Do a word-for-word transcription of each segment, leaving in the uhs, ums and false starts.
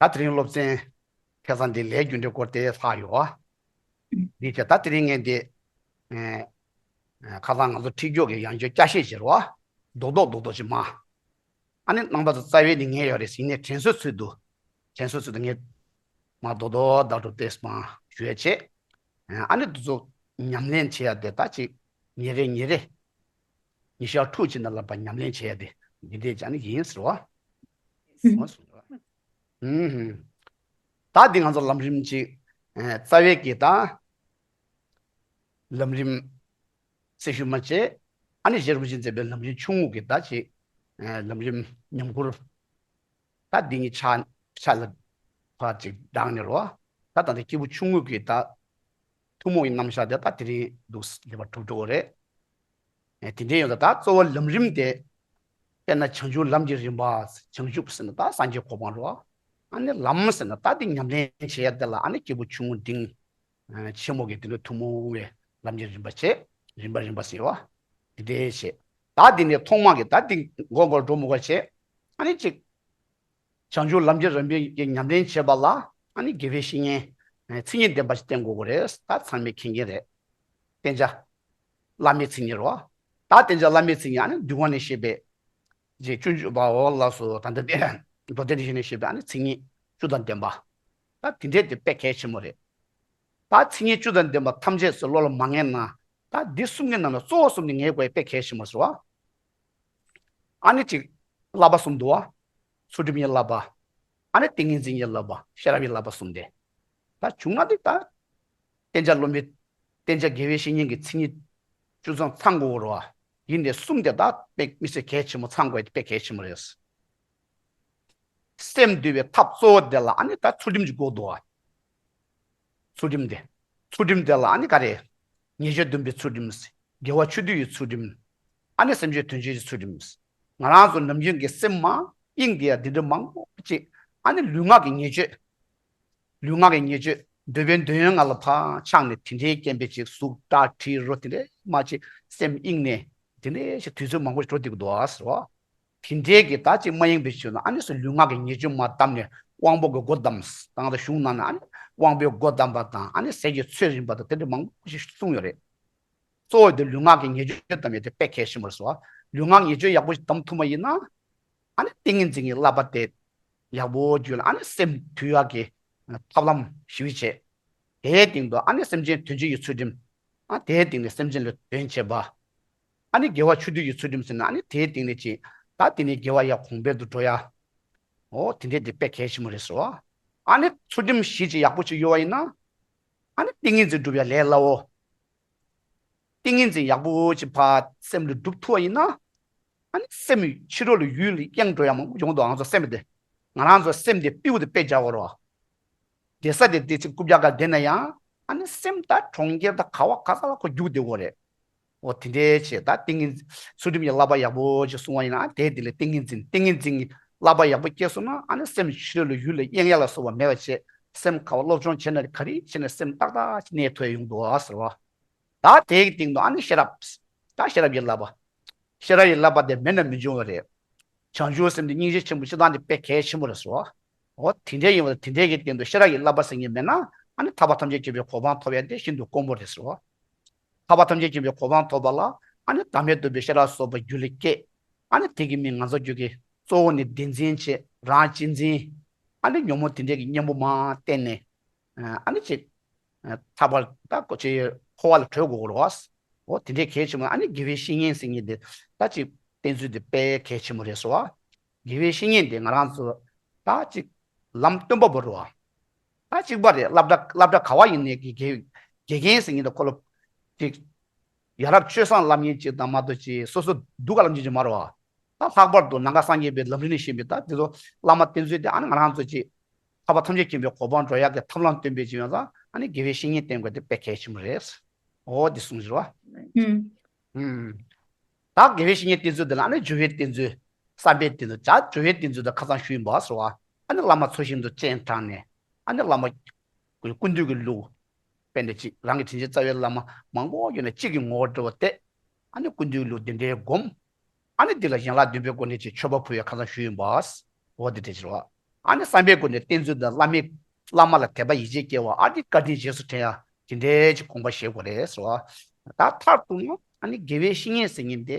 ད་དེ་རིང་སློབ་ཚན་ཁ་སང་འདི་ལས་རྒྱུ་འབྲས་སྐོར་དེ་ལྷག་ཡོད་ཨ། འདི་བྱས་ད་དེ་རིང་ངས་འདི་ཨེ་ཨེ་ཁ་སང་ང་ཚོ་ཁྲིད་སྐྱོར་གྱི་ཡང་བསྐྱར་བསྐྱར་བཤད་བྱེད་རོགས་ཨ། རྡོག་རྡོག་རྡོག་རྡོག་ཅིག་མ། ཨ་ནི་རྣམ་པ་ཚོ་རྩ་བའི་ནི་ངས་ཡོད་རེད་ཟིན་ནས་དྲན་གསོའི་ཚུལ་དུ། དྲན་གསོའི་ཚུལ་དུ་ངས་མ་རྡོག་རྡོག་བདག་སྒྲུབ་ཏེ་མ་ཞུ་ཡ་བྱེད། ཨ་ནི་འདི་ཚོ་ཉམས་ལེན་བྱེད་ཡ་དེ་ད་ཅིག་ཉིན་རེ་ཉིན་རེ། ཉི་ཤར་ཕྲུག་ཅིག་ན་ལབ་པ་ཉམས་ལེན་བྱེད་ཡ་དེ་འདི་འདྲས་ཀྱང་ནི་ཡིན་ཟེར་བ། ཨུམ། ད་འདི་ང་ཚོ་ལམ་རིམ་ཅིག་ཨེ་རྩ་བའི་གི་ད་ལམ་རིམ་སེ་ཤུ་མ་བྱས། ཨ་ནི་རྗེ་རིན་པོ་ཆེས་མཛད་པའི་ལམ་རིམ་ཆུང་ངུ་གི་ད་ཅིག་ཨེ་ལམ་རིམ་ཉམས་མགུར། ད་འདི་གཉིས་ཆ་ཆ་ལ་ཕར་ཅིག་བགྲངས་ནས་རོ། ད་ད་ལྟ་སྐྱེས་བུ་ཆུང་ངུ་གི་ད་ཐུན་མོང་གི་རྣམ་གཞག་དེ་ད་དེ་རིང་འདུག་ལེགས་པར་གྲུབ་འགྲོ་གི་རེད། ཨེ་དེ་འདྲའི་ཡོད་ད་ད་གཙོ་བོ་ལམ་རིམ་དེ། དཔེར་ན་བྱང་ཆུབ་ལམ་གྱི་རིམ་པ། བྱང་ཆུབ་ཟེར་ན་ད་སངས་རྒྱས་གོ་འཕང་རོ། ཨ་ནི་ལམ་ཟེར་ན་ད་དེ་ཉམས་ལེན་བྱེད་ཡ་དེ་ལ་ཨ་ནི་སྐྱེས་བུ་ཆུང་ངུ་འབྲིང་། ཆེན་མོ་གི་དེ་ནི་ཐུན་མོང་བའི་ལམ་གྱི་རིམ་པ་བྱེད། རིམ་པ་རིམ་པ་ཟེར་བ། དེ་འདྲའི་བྱེད། ད་དེ་ནས་ཐོག་མ་གི་ད་དེ་མགོ་མགོར་འགྲོ་མི་དགོས་བྱེད། ཨ་ནི་གཅིག་བྱང་ཆུབ་ལམ་གྱི་རིམ་པའི་ཉམས་ལེན་བྱེད་པ་ལ་ཨ་ནི་དགེ་བའི་བཤེས་གཉེན་མཚན་ཉིད་ལྡན་པ་ཞིག་བསྟེན་དགོས་ཀྱི་རེད། ད་ཚང་མས་མཁྱེན་མཁྱེན་རེད། བསྟེན་བྱ། བླ་མའི་མཚན་ཉིད་རོ། ད་བསྟེན་བྱ་བླ་མའི་མཚན་ཉིད་ཨ་ནི་འདུལ་བ་ནས་བཤད་པའི། རྗེ་བཙུན་བཅུ་པའོ་ལགས་སོ། ད་ལྟ་དེ་མདོ་སྡེ་ནས་བཤད་ནས་བཤད་པའི་ཨ་ནི་མཚན་ཉིད་བཅུ་དང་ལྡན་པ། ད་དེ་འདྲས་དེ་དཔེ་གལ་ཆེན་པོ་རེད། ད་མཚན་ཉིད་བཅུ་དང་ལྡན་པ་ཐམས་ཅད་སུ་བློ་ལ་མ་ངེས་ན། ད་འདི་གསུམ་གྱི་ནང་ལ་གཙོ་བོ་གསུམ་ནི་ངེས་དགོས་དཔེ་གལ་ཆེན་པོ་ཟེར་བ། ཨ་ནི་གཅིག་བསླབ་པ་གསུམ་འདུག་བ། ཚུལ་ཁྲིམས་ཀྱི་བསླབ་པ། ཨ་ནི་ཏིང་ངེ་འཛིན་གྱི་བསླབ་པ། ཤེས་རབ་ཀྱི་བསླབ་པ་གསུམ་སྟེ། ད་བྱུང་ན་འདི་ད། བསྟེན་བྱ་སློབ་མའི། བསྟེན་བྱ་དགེ་བའི་བཤེས་གཉེན་གྱི་མཚན་ཉིད། བཅུ་ཚང་ཚང་དགོས་རོ། ཡིན་ཏེ་གསུམ་དེ་ད་དཔེ་མི་སྲིད་གལ་ཆེན་པོ་ཚང་དགོས་དཔེ་གལ་ཆེན་པོ་རེད། སེམས་འདུལ་བའི་ཐབས་གཙོ་བོ་དེ་ལ་ཨ་ནི་ད་ཚུལ་ཁྲིམས་ཀྱི་སྒོ་འདུག་བ། ཚུལ་ཁྲིམས་དེ། ཚུལ་ཁྲིམས་དེ་ལ་ཨ་ནི་ག་རེ། ཉེས་སྤྱོད་སྡོམ་པའི་ཚུལ་ཁྲིམས། དགེ་བ་ཆོས་སྡུད་ཀྱི་ཚུལ་ཁྲིམས། ཨ་ནི་སེམས་ཅན་དོན་བྱེད་ཀྱི་ཚུལ་ཁྲིམས། ང་རང་ཚོ་ནམ་རྒྱུན་གྱི་སེམས་མ་དབྱིངས་དེ་ཡ་འདི་འདྲ་མང་པོ་ཅིག་ཨ་ནི་ལུས་ངག་གི་ཉེས་སྤྱོད། ལུས་ངག་གི་ཉེས་སྤྱོད་འདོད་པའི་འདོད་ཡོན་ལྔ་ལ་ཕར་ཆགས་ནས་དེ་འདྲའི་རྐྱེན་པས་ཅིག་གཟུགས་སྒྲ་དྲི་རོ་དེ་འདྲའི་མ་ཅིག་སེམས་དབྱིངས་ནས་དེ་འདྲའི་ཞིག་དུས་ཚོད་མང་པོ་ཞིག་འགྲོ་བསྡད་ཀྱི་འདུག་ཨ་ཟེར་བ། དེ་འདྲའི་གི་ད་ཅིག་མ་ཡེངས་པའི་ཕྱིར་ན་ཨ་ནི་སུ་ལུས་ངག་གི་ཉེས་སྤྱོད་མ་བསྡམས་ནས་དབང་པོ་གི་སྒོ་བསྡམས། ད་ང་ཚོ་གཞུང་ནང་ན་ཨ་ནི་དབང་པོའི་སྒོ་བསྡམས་པ་དང་ཨ་ནི་ཟས་ཀྱི་ཚོད་རིམ་པ་དང་དེ་འདྲ་མང་པོ་ཞིག་གསུངས་ཡོད་རེད། གཙོ་བོ་དེ་ལུས་ངག་གི་ཉེས་སྤྱོད་བསྡམས་ཡོད་དེ་དཔེ་གལ་ཆེན་པོ་རེད་ཟེར་བ། ལུས་ངག་ཉེས་སྤྱོད་ཡག་པོ་ཞིག་བསྡམས་ཐུབ་པ་ཡིན་ན། ཨ་ནི་ཏིང་ངེ་འཛིན་གྱི་བསླབ་པ་དེ་ཡག་པོ་བརྒྱུད་ལ་ཨ་ནི་སེམས་དུལ་ཡག་གི་ཐབས་ལམ་ཞིག་བྱེད། དེའི་སྟེང་དུ་ཨ་ནི་སེམས་ཅན་དོན་བྱེད་ཀྱི་ཚུལ་ཁྲིམས། ཨ་དེའི་སྟེང་ནས་སེམས་ཅན་ལ་དོན་བྱེད་པ། ཨ་ནི་དགེ་བ་ཆོས་སྡུད་ཀྱི་ཚུལ་ཁྲིམས་ཟེར་ན་ཨ་ནི་དེའི་སྟེང་ནས་ཅིག་ད་དེ་ནས་དགེ་བ་ཡར་གོང་འཕེལ་དུ་འགྲོ་ཡ། འོ་དེ་འདྲས་དེ་དཔེ་གལ་ཆེན་པོ་རེད་ཟེར་བ། ཨ་ནི་ཚུལ་ཁྲིམས་གཞི་ཅིག་ཡག་པོ་ཅིག་ཡོད་པ་ཡིན་ན། ཨ་ནི་ཏིང་ངེ་འཛིན་སྒྲུབ་ཡ་ལས་སླ་བོ། ཏིང་ངེ་འཛིན་ཡག་པོ་ཅིག་ཕར་སེམས་ལ་སྒྲུབ་ཐུབ་པ་ཡིན་ན། ཨ་ནི་སེམས་ཕྱི་རོལ་ལ་ཡུལ་ལ་གཡེང་འགྲོ་ཡ་མང་པོ་ཡོང་འདུག་ང་ཚོ་སེམས་དེ། ང་རང་ཚོ་སེམས་དེ་པིའུ་དེ་དཔེ་རྒྱག་པ་རེད་བ། བསྡད་ས་དེ་དེ་ཅིག་རྐུབ་བཀྱག་ག་བསྡད་ན་ཡང་ཨ་ནི་སེམས་ད་གྲོང་ཁྱེར་ད་ག་བ་ག་ས་ལ་ཁོ་རྒྱུག་བསྡད་དགོས་རེད། འོ་དེ་འདྲའི་ཆེད་ད་ཏིང་ངེ་ཚུལ་ཁྲིམས་ཀྱི་བསླབ་པ་ཡག་པོ་ཅིག་སྲུང་བ་ཡིན་ན་དེ་དེ་ལས་ཏིང་ངེ་འཛིན་ཏིང་ངེ་འཛིན་གྱི་བསླབ་པ་ཡག་པོ་སྐྱེས་སོང་ན་ཨ་ནི་སེམས་ཕྱི་རོལ་ལ་ཡུལ་ལ་གཡེང་ཡ་ལ་སོགས་པ་མེད་པ་བྱས་སེམས་ག་བ་སློབ་སྦྱོང་བྱས་ན་ག་རེ་བྱས་ན་སེམས་ཏག་ཏག་ཅིག་གནས་ཐུབ་ཡ་ཡོང་འདུག་ཟེར་བ། ད་དེའི་སྟེང་དུ་ཨ་ནི་ཤེས་རབ། ད་ཤེས་རབ་ཀྱི་བསླབ་པ། ཤེས་རབ་ཀྱི་བསླབ་པ་དེ་མེད་ན་མི་འབྱུང་བ་རེད། བྱང་ཆུབ་སེམས་དེ་སྙིང་རྗེ་ཆེན་པོ་སྤྱི་དང་དེ་དཔེ་གལ་ཆེན་པོ་རེད་ཟེར་བ། འོ་དེ་འདྲའི་ཡིན་པ་དེ་འདྲའི་གི་སྟེང་དུ་ཤེས་རབ་ཀྱི་བསླབ་པ་ཟེར་མཁན་མེད་ན་ཨ་ནི་ཐར་པ་ཐམས་ཅད་མཁྱེན་པའི་གོ་འཕང་ཐོབ་ཡ་དེ་ཤིན་ཏུ་དཀོན་པོ་རེད་ཟེར་བ། ཐར་པ་ཐམས་ཅད་མཁྱེན་པའི་གོ་འཕང་ཐོབ་པ་ལ་ཨ་ནི་བདག་མེད་རྟོགས་པའི་ཤེས་རབ་སོགས་པ་རྒྱུད་ལ་སྐྱེས། ཨ་ནི་དེ་གི་མི་ང་ཚོ་རྒྱུད་ཀྱི་གཙོ་བོ་ནི་བདེན་འཛིན་བྱེད་རང་གཅེས་འཛིན། ཨ་ནི་ཉོན་མོངས་དེ་འདྲའི་གི་གཉེན་པོ་མར་བསྟེན་ནས། ཨ་ནི་ཅིག་ཐར་པ་ད་ཀོ་ཆེ་འཁོར་བ་ལ་གྲོལ་དགོས་རེད་བ། འོ་དེ་འདྲའི་གལ་ཆེན་པོ་ཨ་ནི་དགེ་བའི་བཤེས་གཉེན་ཟེར་མཁན་དེ་ད་ཅིག་བསྟེན་ཚུལ་དེ་དཔེ་གལ་ཆེན་པོ་རེད་ཟེར་བ། དགེ་བའི་བཤེས་གཉེན་དེ་ང་རང་ཚོ་ད་ཅིག་ལམ་སྟོན་པ་པོ་རེད་བ། ད་གཅིག་པ་རེད་སློབ་གྲྭ་སློབ་གྲྭ་ག་བ་ཡིན་ནའི་དགེ་དགེ་དགེ་རྒན་ཟེར་མཁན་དེ་ཁོ་ལ་ཅིག་ཡ་རབས་སྤྱོད་བཟང་སློབ་གཉེར་ཅིག་དང་མ་གཏོགས་ཅིག་སོ་སོ་སྡུག་ག་སློབ་གཉེར་ཅིག་མ་རེད་བ། ད་ལྷག་པར་དུ་ནམ་མཁའ་སངས་རྒྱས་པའི་ལམ་རིམ་ནས་བཤད་པའི་ད་དེ་ཚོ་བླ་མ་བསྟེན་ཚུལ་དེ་ཨ་ནི་ང་རང་ཚོ་ཅིག་ཐར་པ་ཐམས་ཅད་མཁྱེན་པའི་གོ་འཕང་འགྲོ་ཡག་གི་ཐབས་ལམ་སྟོན་པའི་ཅིག་ཡོང་ཙང་ཨ་ནི་དགེ་བའི་བཤེས་གཉེན་བསྟེན་དགོས་དེ་དཔེ་གལ་ཆེན་པོ་རེད། འོ་འདི་གསུངས་ཟེར་བ། ཨུམ། ད་དགེ་བའི་བཤེས་གཉེན་བསྟེན་ཚུལ་འདི་ལ་ཨ་ནི་སྦྱོར་བའི་བསྟེན་ཚུལ། བསམ་པའི་བསྟེན་ཚུལ་བྱ་སྦྱོར་བའི་བསྟེན་ཚུལ་དང་ཁ་སང་ཞུས་ཡིན་པ་ཟེར་བ། ཨ་ནི་བླ་མ་ཚོ་བཞིན་དུ་སྤྱན་དྲངས་ནས་ཨ་ནི་བླ་མ་ཀུན་འདུས་ཀྱི་ལུགས། དཔེ་འདི་གཅིག་རང་གི་དྲིན་ཅན་རྩ་བའི་བླ་མ་མང་པོ་ཡོད་ན་གཅིག་གི་ངོ་བོར་འགྲོ་བ་སྟེ། ཨ་ནི་ཀུན་འདུས་ལུགས་འདི་འདྲའི་སྒོམ། ཨ་ནི་འདི་ལ་ཡན་ལག་བདུན་པའི་སྒོ་ནས་ཀྱི་མཆོད་པ་ཕུལ་བའི་ཁ་སང་ཞུས་ཡིན་པ། འོ་འདི་འདྲ་ཞིག་རེད་བ། ཨ་ནི་བསམ་པའི་སྒོ་ནས་བསྟེན་ཚུལ་དང་བླ་མའི་བླ་མ་ལ་དད་པ་ཡིད་ཆེས་སྐྱེ་བ། ཨ་ནི་བཀའ་དྲིན་རྗེས་སུ་དྲན་ཡ་དེ་འདྲའི་ཅིག་དགོངས་པ་བཞེས་དགོས་རེད་ཟེར་བ། ད་མཐར་གཏུགས་ན་ཨ་ནི་དགེ་བའི་བཤེས་གཉེན་ཟེར་མཁན་དེ་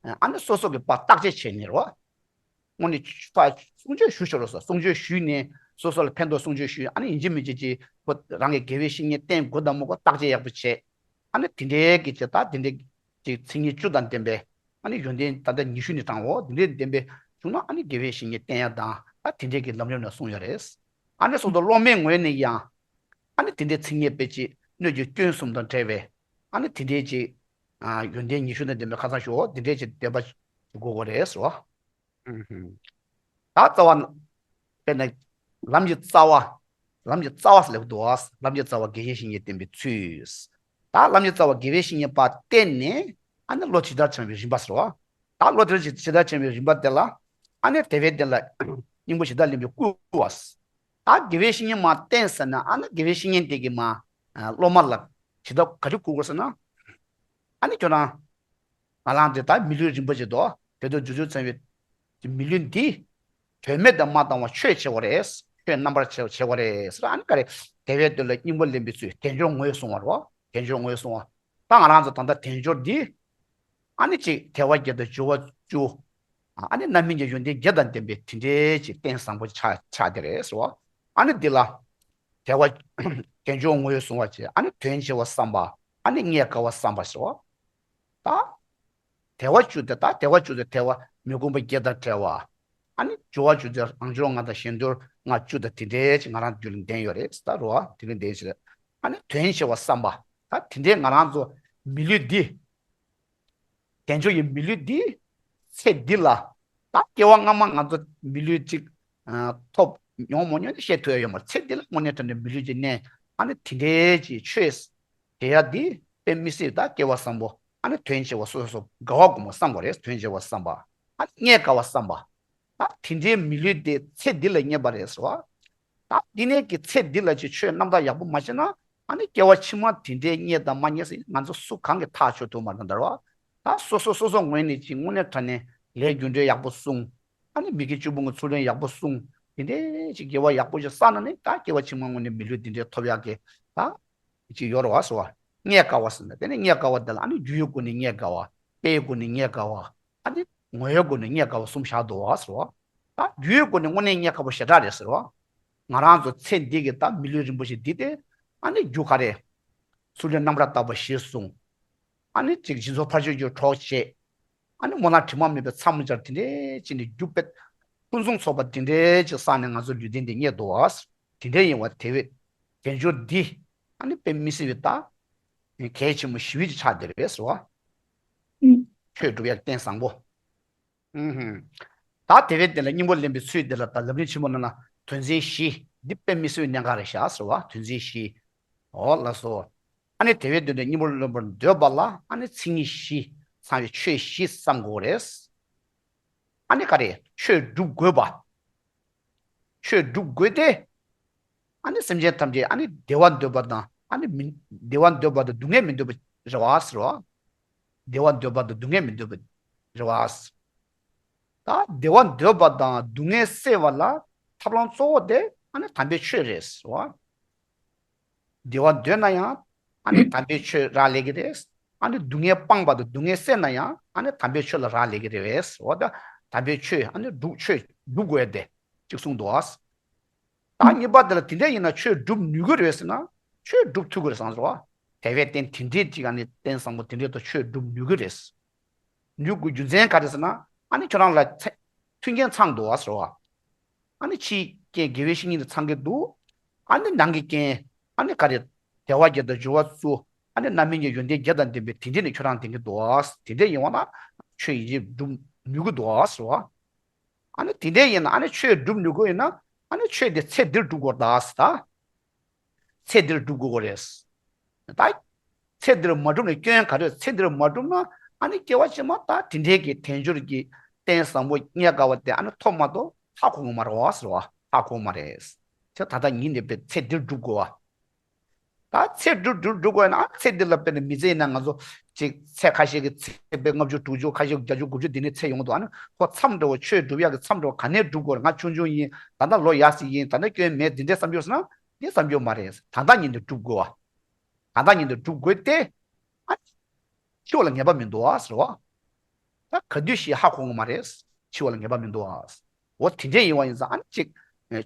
ཨ་ནི་སོ་སོ་གི་ཕར་བརྟག་དཔྱད་བྱས་ནས་རེད་བ། དངོས་གནས་ཕར་གསུང་ཆོས་ཞུ་ཤོག་རོགས་ཟེར། གསུང་ཆོས་ཞུས་ནས་སོ་སོ་ལ་ཕན་ཐོགས་གསུང་ཆོས་ཞུས། ཨ་ནི་ཡིན་གཅིག་མིན་གཅིག་ཅིག་ཁོ་རང་གི་དགེ་བའི་བཤེས་གཉེན་བསྟེན་དགོས་དང་མི་དགོས་བརྟག་དཔྱད་ཡག་པོ་བྱས། ཨ་ནི་དེ་འདྲའི་གི་ཅིག་ད་དེ་འདྲའི་ཅིག་མཚན་ཉིད་བཅུ་དང་ལྡན་པའི་ཨ་ནི་ཡོན་ཏན་ད་ལྟ་ཉི་ཤུ་ནས་དྲངས་འོ། དེ་འདྲའི་ལྡན་པའི་བྱུང་ན་ཨ་ནི་དགེ་བའི་བཤེས་གཉེན་བསྟེན་ཡ་དང་ད་དེ་འདྲའི་གི་ལམ་རིམ་ནང་གསུངས་ཡོད་རེད། ཨ་ནི་སོ་སོ་སློབ་མའི་ངོས་ནས་ཡང་ཨ་ནི་དེ་འདྲའི་མཚན་ཉིད་དཔེ་ཅིག་སྣོད་ཀྱི་སྐྱོན་གསུམ་དང་བྲལ་བའི་ཨ་ནི་དེ་འདྲའི་ཅིག་ཡོན་ཏན་ཉི་ཤུ་དང་ལྡན་པའི་ཁ་སང་ཞུ་འོ། དེ་འདྲའི་ཅིག་དད་པ་དགོས་དགོས་རེད་ཟེར་བ། ད་རྩ་བ། དཔེར་ན། ལམ་གྱི་རྩ་བ། ལམ་གྱི་རྩ་བ་ཟེར་ལབ་འདུག་བ། ལམ་གྱི་རྩ་བ་དགེ་བའི་བཤེས་གཉེན་བསྟེན་པའི་ཚུལ། ད་ལམ་གྱི་རྩ་བ་དགེ་བའི་བཤེས་གཉེན་པ་བསྟེན་ནས་ཨ་ནི་བློ་ཇི་ལྟར་བྱང་བའི་རིམ་པ་ཟེར་བ། ད་བློ་དེ་ཇི་ལྟར་བྱང་བའི་རིམ་པ་དེ་ལ་ཨ་ནི་དེ་བས་དེ་ལ་སྙིང་པོ་ཇི་ལྟར་ལེན་པའི་བསྐུལ་བ། ད་དགེ་བའི་བཤེས་གཉེན་མ་བསྟེན་ཟེར་ན་ཨ་ནི་དགེ་བའི་བཤེས་གཉེན་དེ་གི་མ་སློབ་མ་ལ་ཇི་ལྟར་ག་རེ་བསྐུལ་དགོས་ཟེར་ན། ཨ་ནི་ཁྱོད་རང་། ང་རང་འདི་ལྟར་མི་ལུས་རིན་པོ་ཆེ་དོ། དེ་དུ་རྒྱུ་ཚུལ་ཚང་བའི་མི་ལུས་འདི། དོན་མེད་དུ་མ་བཏང་བར་ཆོས་བྱེད་པ་རེད། ཆོས་རྣམ་པར་ཕྱེ་བྱེད་པ་རེད་ཟེར། ཨ་ནི་ག་རེ། དེ་བས་དོན་ལ་སྙིང་པོ་ལེན་པའི་ཚུལ་དལ་འབྱོར་ངོས་བཟུང་བ་རེད། དལ་འབྱོར་ངོས་བཟུང་བ། ད་ང་རང་ཚོ་ད་ལྟ་དལ་འབྱོར་འདི། ཨ་ནི་གཅིག་དལ་བ་བརྒྱད་དང་འབྱོར་བ་བཅུ། ཨ་ནི་རྣམ་སྨིན་གྱི་ཡོན་ཏན་བརྒྱད་དང་ལྡན་པའི་དེ་འདྲའི་ཅིག་རྟེན་བཟང་པོ་ཆགས་ཆགས་དེ་རེད་ཟེར་བ། ཨ་ནི་འདི་ལ། དལ་བ། དལ་འབྱོར་ངོས་བཟུང་བ་བཅས། ཨ་ནི་དོན་ཆེ་བ་བསམ་པ། ཨ་ནི་རྙེད་དཀའ་བ་བསམ་པ་ཟེར་བ། ད། དལ་བ་བཅུ་དེ་ད་དལ་བ་བཅུ་དེ་དལ་བ་མི་ཁོམ་པ་བརྒྱད་དང་བྲལ་བ། ཨ་ནི་འབྱོར་བ་བཅུ་དེ་རང་འབྱོར་ལྔ་དང་གཞན་འབྱོར་ལྔ་བཅུ་དང་དེ་འདྲའི་ཅིག་ང་རང་རྒྱུད་ལ་ལྡན་ཡོད་རེད་ད་རོ། དེ་ལ་ལྡན་ཞིག་རེད། ཨ་ནི་དོན་ཆེ་བ་བསམ་པ། ད་དེ་འདྲའི་ང་རང་ཚོ་མི་ལུས་འདི། དལ་འབྱོར་གྱི་མི་ལུས་འདི། ཚེ་འདི་ལ། ད་སྐྱེ་བ་སྔ་མ་ང་ཚོ་མི་ལུས་ཅིག་ཐོབ་མྱོང་མ་མྱོང་དེ་བཤད་ཐུབ་ཡ་ཡོད་མ་རེད། ཚེ་འདི་ལ་དངོས་གནས་དྲང་གནས་མི་ལུས་ཅིག་གནས། ཨ་ནི་དེ་འདྲའི་ཅིག་ཆོས། དེ་ཡ་འདི་དཔེ་མི་སྲིད་ད་སྐལ་བ་བཟང་པོ། ཨ་ནི་དོན་ཆེ་བ་སོ་སོ་དགའ་བ་སྒོམ་པ་བསམ་པ་རེད། དོན་ཆེ་བ་བསམ་པ། ཨ་ནི་རྙེད་དཀའ་བ་བསམ་པ། ད་དེ་འདྲའི་མི་ལུས་དེ་ཚེ་འདི་ལ་རྙེད་པ་རེད་ཟེར་བ། ད་འདི་ནས་ཀྱི་ཚེ་འདི་ལ་ཅིག་ཆོས་རྣམ་དག་ཡག་པོ་མ་བྱས་ན། ཨ་ནི་སྐྱེ་བ་ཕྱི་མ་དེ་འདྲའི་རྙེད་དང་མ་རྙེད་ཟེར་ང་ཚོ་སུ་གང་གིས་ཐག་ཆོད་ཐུབ་མ་རེད་ད་རེད་བ། ད་སོ་སོ་སོ་སོ་ངོས་ནས་ཅིག་དངོས་གནས་དྲང་གནས་ལས་རྒྱུ་འབྲས་ཡག་པོ་བསྲུང་། ཨ་ནི་མི་དགེ་བཅུ་སྤོང་གི་ཚུལ་ཁྲིམས་ཡག་པོ་བསྲུང་། དེ་འདྲའི་ཅིག་དགེ་བ་ཡག་པོ་ཞིག་བསགས་ན་ནི་ད་སྐྱེ་བ་ཕྱི་མ་དངོས་གནས་མི་ལུས་དེ་འདྲའི་ཐོབ་ཡག་གི་ད་ཅིག་ཡོད་རེད་བ་ཟེར་བ། རྙེད་དཀའ་བ་ཟེར་ན་དེ་ནི་རྙེད་དཀའ་བ་དེ་ལ་ཨ་ནི་རྒྱུའི་སྒོ་ནས་རྙེད་དཀའ་བ། དཔེའི་སྒོ་ནས་རྙེད་དཀའ་བ། ཨ་ནི་ངོ་བོའི་སྒོ་ནས་རྙེད་དཀའ་བ་གསུམ་བཞག་འདུག་བ་ཟེར་བ། ད་རྒྱུའི་སྒོ་ནས་དངོས་གནས་རྙེད་དཀའ་བ་ཞེ་དྲག་རེད་ཟེར་བ། ང་རང་ཚོ་ཚེ་འདི་གི་ད་མི་ལུས་རིན་པོ་ཆེ་འདི་སྟེ། ཨ་ནི་རྒྱུ་ག་རེ། ཚུལ་ཁྲིམས་རྣམ་པར་དག་པ་གཞིར་བཟུང་། ཨ་ནི་གཅིག་སྦྱིན་སོགས་ཕར་ཕྱིན་གྱི་གྲོགས་བྱེད། ཨ་ནི་སྨོན་ལམ་དྲི་མ་མེད་པའི་མཚམས་སྦྱར་དེ་འདྲའི་ཅིག་ནི་རྒྱུ་དཔེ། ཕུན་སུམ་ཚོགས་པ་དེ་འདྲའི་ཅིག་བསགས་ནས་ང་ཚོ་ལུས་རྟེན་འདི་རྙེད་འདུག་བ། དེ་འདྲའི་ཡིན་བ་དེ་བས། དལ་འབྱོར་འདི། ཨ་ནི་དཔེ་མི་སྲིད་པའི་ད། གལ་ཆེན་པོ་ཞེ་པོ་ཅིག་ཆགས་བསྡད་པས་ཟེར་བ། ཆོས་སྒྲུབ་ཡག་རྟེན་བཟང་པོ། ཨུ་ཧུམ། ད་དེ་བས་དེ་ལ་སྙིང་པོ་ལེན་པའི་ཚུལ་དེ་ལ་ད་ལམ་རིམ་ཆེན་མོ་ནང་ན་དོན་ཚན་བཞི། འདི་དཔེ་མི་སྲིད་པའི་གནད་འགག་རེད་ཤག་ཟེར་བ། དོན་ཚན་བཞི། འོ་ལགས་སོ། ཨ་ནི་དེ་བས་དོན་དུ་སྙིང་པོ་ལེན་པར་འདོད་པ་ལ་ཨ་ནི་མཚན་ཉིད་བཞི་ཚང་བའི་ཆོས་བཞི་བསམ་དགོས་རེད། ཨ་ནི་ག་རེ་ཆོས་སྒྲུབ་དགོས་པ། ཆོས་སྒྲུབ་དགོས་ཏེ། ཨ་ནི་སེམས་ཅན་ཐམས་ཅད་ཨ་ནི་བདེ་བ་འདོད་པ་དང་ཨ་ནི་མི་བདེ་བ་འདོད་པ་དང་སྡུག་བསྔལ་མི་འདོད་པ་རེད་བ་ཟེར་བ། བདེ་བ་འདོད་པ་དང་སྡུག་བསྔལ་མི་འདོད་པ་རེད་བ། ད་བདེ་བ་འདོད་པ་དང་སྡུག་བསྔལ་སེལ་བ་ལ་ཐབས་ལམ་གཙོ་བོ་དེ་ཨ་ནི་དམ་པའི་ཆོས་རེད་ཟེར་བ། བདེ་བ་འདོད་ན་ཡང་ཨ་ནི་དམ་པའི་ཆོས་རག་ལས་ཀྱི་རེད། ཨ་ནི་སྡུག་བསྔལ་སྤངས་པ་དང་སྡུག་བསྔལ་སེལ་ན་ཡང་ཨ་ནི་དམ་པའི་ཆོས་ལ་རག་ལས་ཀྱི་རེད་བས། འོ་ད་དམ་པའི་ཆོས་ཨ་ནི་སྒྲུབ་ཆོས་སྒྲུབ་དགོས་ཏེ་གཅིག་གསུངས་འདུག་བ། ད་གཉིས་པ་དེ་ལ་དེ་འདྲ་ཡིན་ན་ཆོས་སྒྲུབ་ནུས་ཀྱི་རེད་ཟེར་ན་ཆོས་སྒྲུབ་ཐུབ་ཀྱི་རེད་བསམ་སོང་བ། དེ་བས་རྟེན་དེ་འདྲའི་གཅིག་ཨ་ནི་རྟེན་བཟང་པོ་དེ་འདྲའི་ཐོག་ཆོས་སྒྲུབ་ནུས་ཀྱི་རེད། ནུས་དགོས་རྒྱུ་མཚན་ག་རེ་ཟེར་ན། ཨ་ནི་ཁྱོད་རང་ལ་ཚེ་མཐུན་རྐྱེན་ཚང་འདུག་བ་ཟེར་བ། ཨ་ནི་ཕྱིའི་རྐྱེན་དགེ་བའི་བཤེས་གཉེན་དེ་ཚང་གི་འདུག་ཨ་ནི་ནང་གི་རྐྱེན་ཨ་ནི་ག་རེ། དལ་བ་བརྒྱད་དང་འབྱོར་བ་བཅུ། ཨ་ནི་རྣམ་སྨིན་གྱི་ཡོན་ཏན་བརྒྱད་དང་ལྡན་པའི་དེ་འདྲ་ནི་ཁྱོད་རང་ལྡན་གི་འདུག་བ། དེ་འདྲ་ཡིན་བ་ན་ཆོས་ཡིན་གཅིག་སྒྲུབ་ནུས་གི་འདུག་བ་ཟེར་བ། ཨ་ནི་དེ་འདྲ་ཡིན་ན་ཨ་ནི་ཆོས་སྒྲུབ་ནུས་གི་ཡིན་ན་ཨ་ནི་ཆོས་དེ་ཚེ་འདིར་སྒྲུབ་དགོས་ད་ཟེར་ད། ཚེ་འདིར་སྒྲུབ་དགོས་རེད། ད། ཚེ་འདིར་མ་བསྒྲུབས་ནས་སྐྱོན་ག་རེ། ཚེ་འདིར་མ་བསྒྲུབས་ན་ཨ་ནི་སྐྱེ་བ་ཕྱི་མ་ད་དེ་འདྲའི་གི་དལ་འབྱོར་གྱི་རྟེན་བཟང་པོ་རྙེད་དཀའ་བ་དེ་ཨ་ནི་ཐོབ་མ་ཐོབ་ཧ་གོ་གི་མ་རེད་བ་ཟེར་བ། ཧ་གོ་གི་མ་རེད། ཚེ་ད་ལྟ་ཉིད་ནས་པའི་ཚེ་འདིར་སྒྲུབ་དགོས་བ། ད་ཚེ་སྒྲུབ་སྒྲུབ་སྒྲུབ་དགོས་ན་ཚེ་འདི་ལ་དཔེར་ན་མི་ཚེ་ཡིན་ན་ང་ཚོ་ཅིག་ཚེ་ཁ་ཤས་ཀྱི་ཚེ་དཔེ་ལྔ་བཅུ་དྲུག་ཅུ་ཁ་ཤས་བརྒྱད་ཅུ་དགུ་བཅུ་འདི་ནས་ཚེ་ཡོང་འདུག་ཨ་ནི་ཁོ་མཚམས་འདྲ་བོ་ཆོས་སྒྲུབ་ཡག་གི་མཚམས་འདྲ་བོ་ག་ནས་སྒྲུབ་དགོས་རེད། ང་ཆུང་ཆུང་ཡིན། ད་ལྟ་ལོ་ཡག་ཞིག་ཡིན། ད་ལྟ་སྐྱོན་མེད། འདི་འདྲའི་བསམ་རྒྱུ་ཟེར་ན་འདི་བསམ་རྒྱུ་མ་རེད། ད་ལྟ་ཉིད་དུ་སྒྲུབ་དགོས་བ། ད་ལྟ་ཉིད་དུ་སྒྲུབ་དགོས་ཏེ། ཨ། འཆི་བ་ལ་ངེས་པ་མི་འདུག་ཨ་ཟེར་བ། ད་ག་དུས་ཤི་ཧ་གོ་གི་མ་རེད། འཆི་བ་ལ་ངེས་པ་མི་འདུག་ཨ། འོ་དེ་འདྲས་ཡིན་བ་ཡིན་ཙང་ཨ་ནི་ཅིག་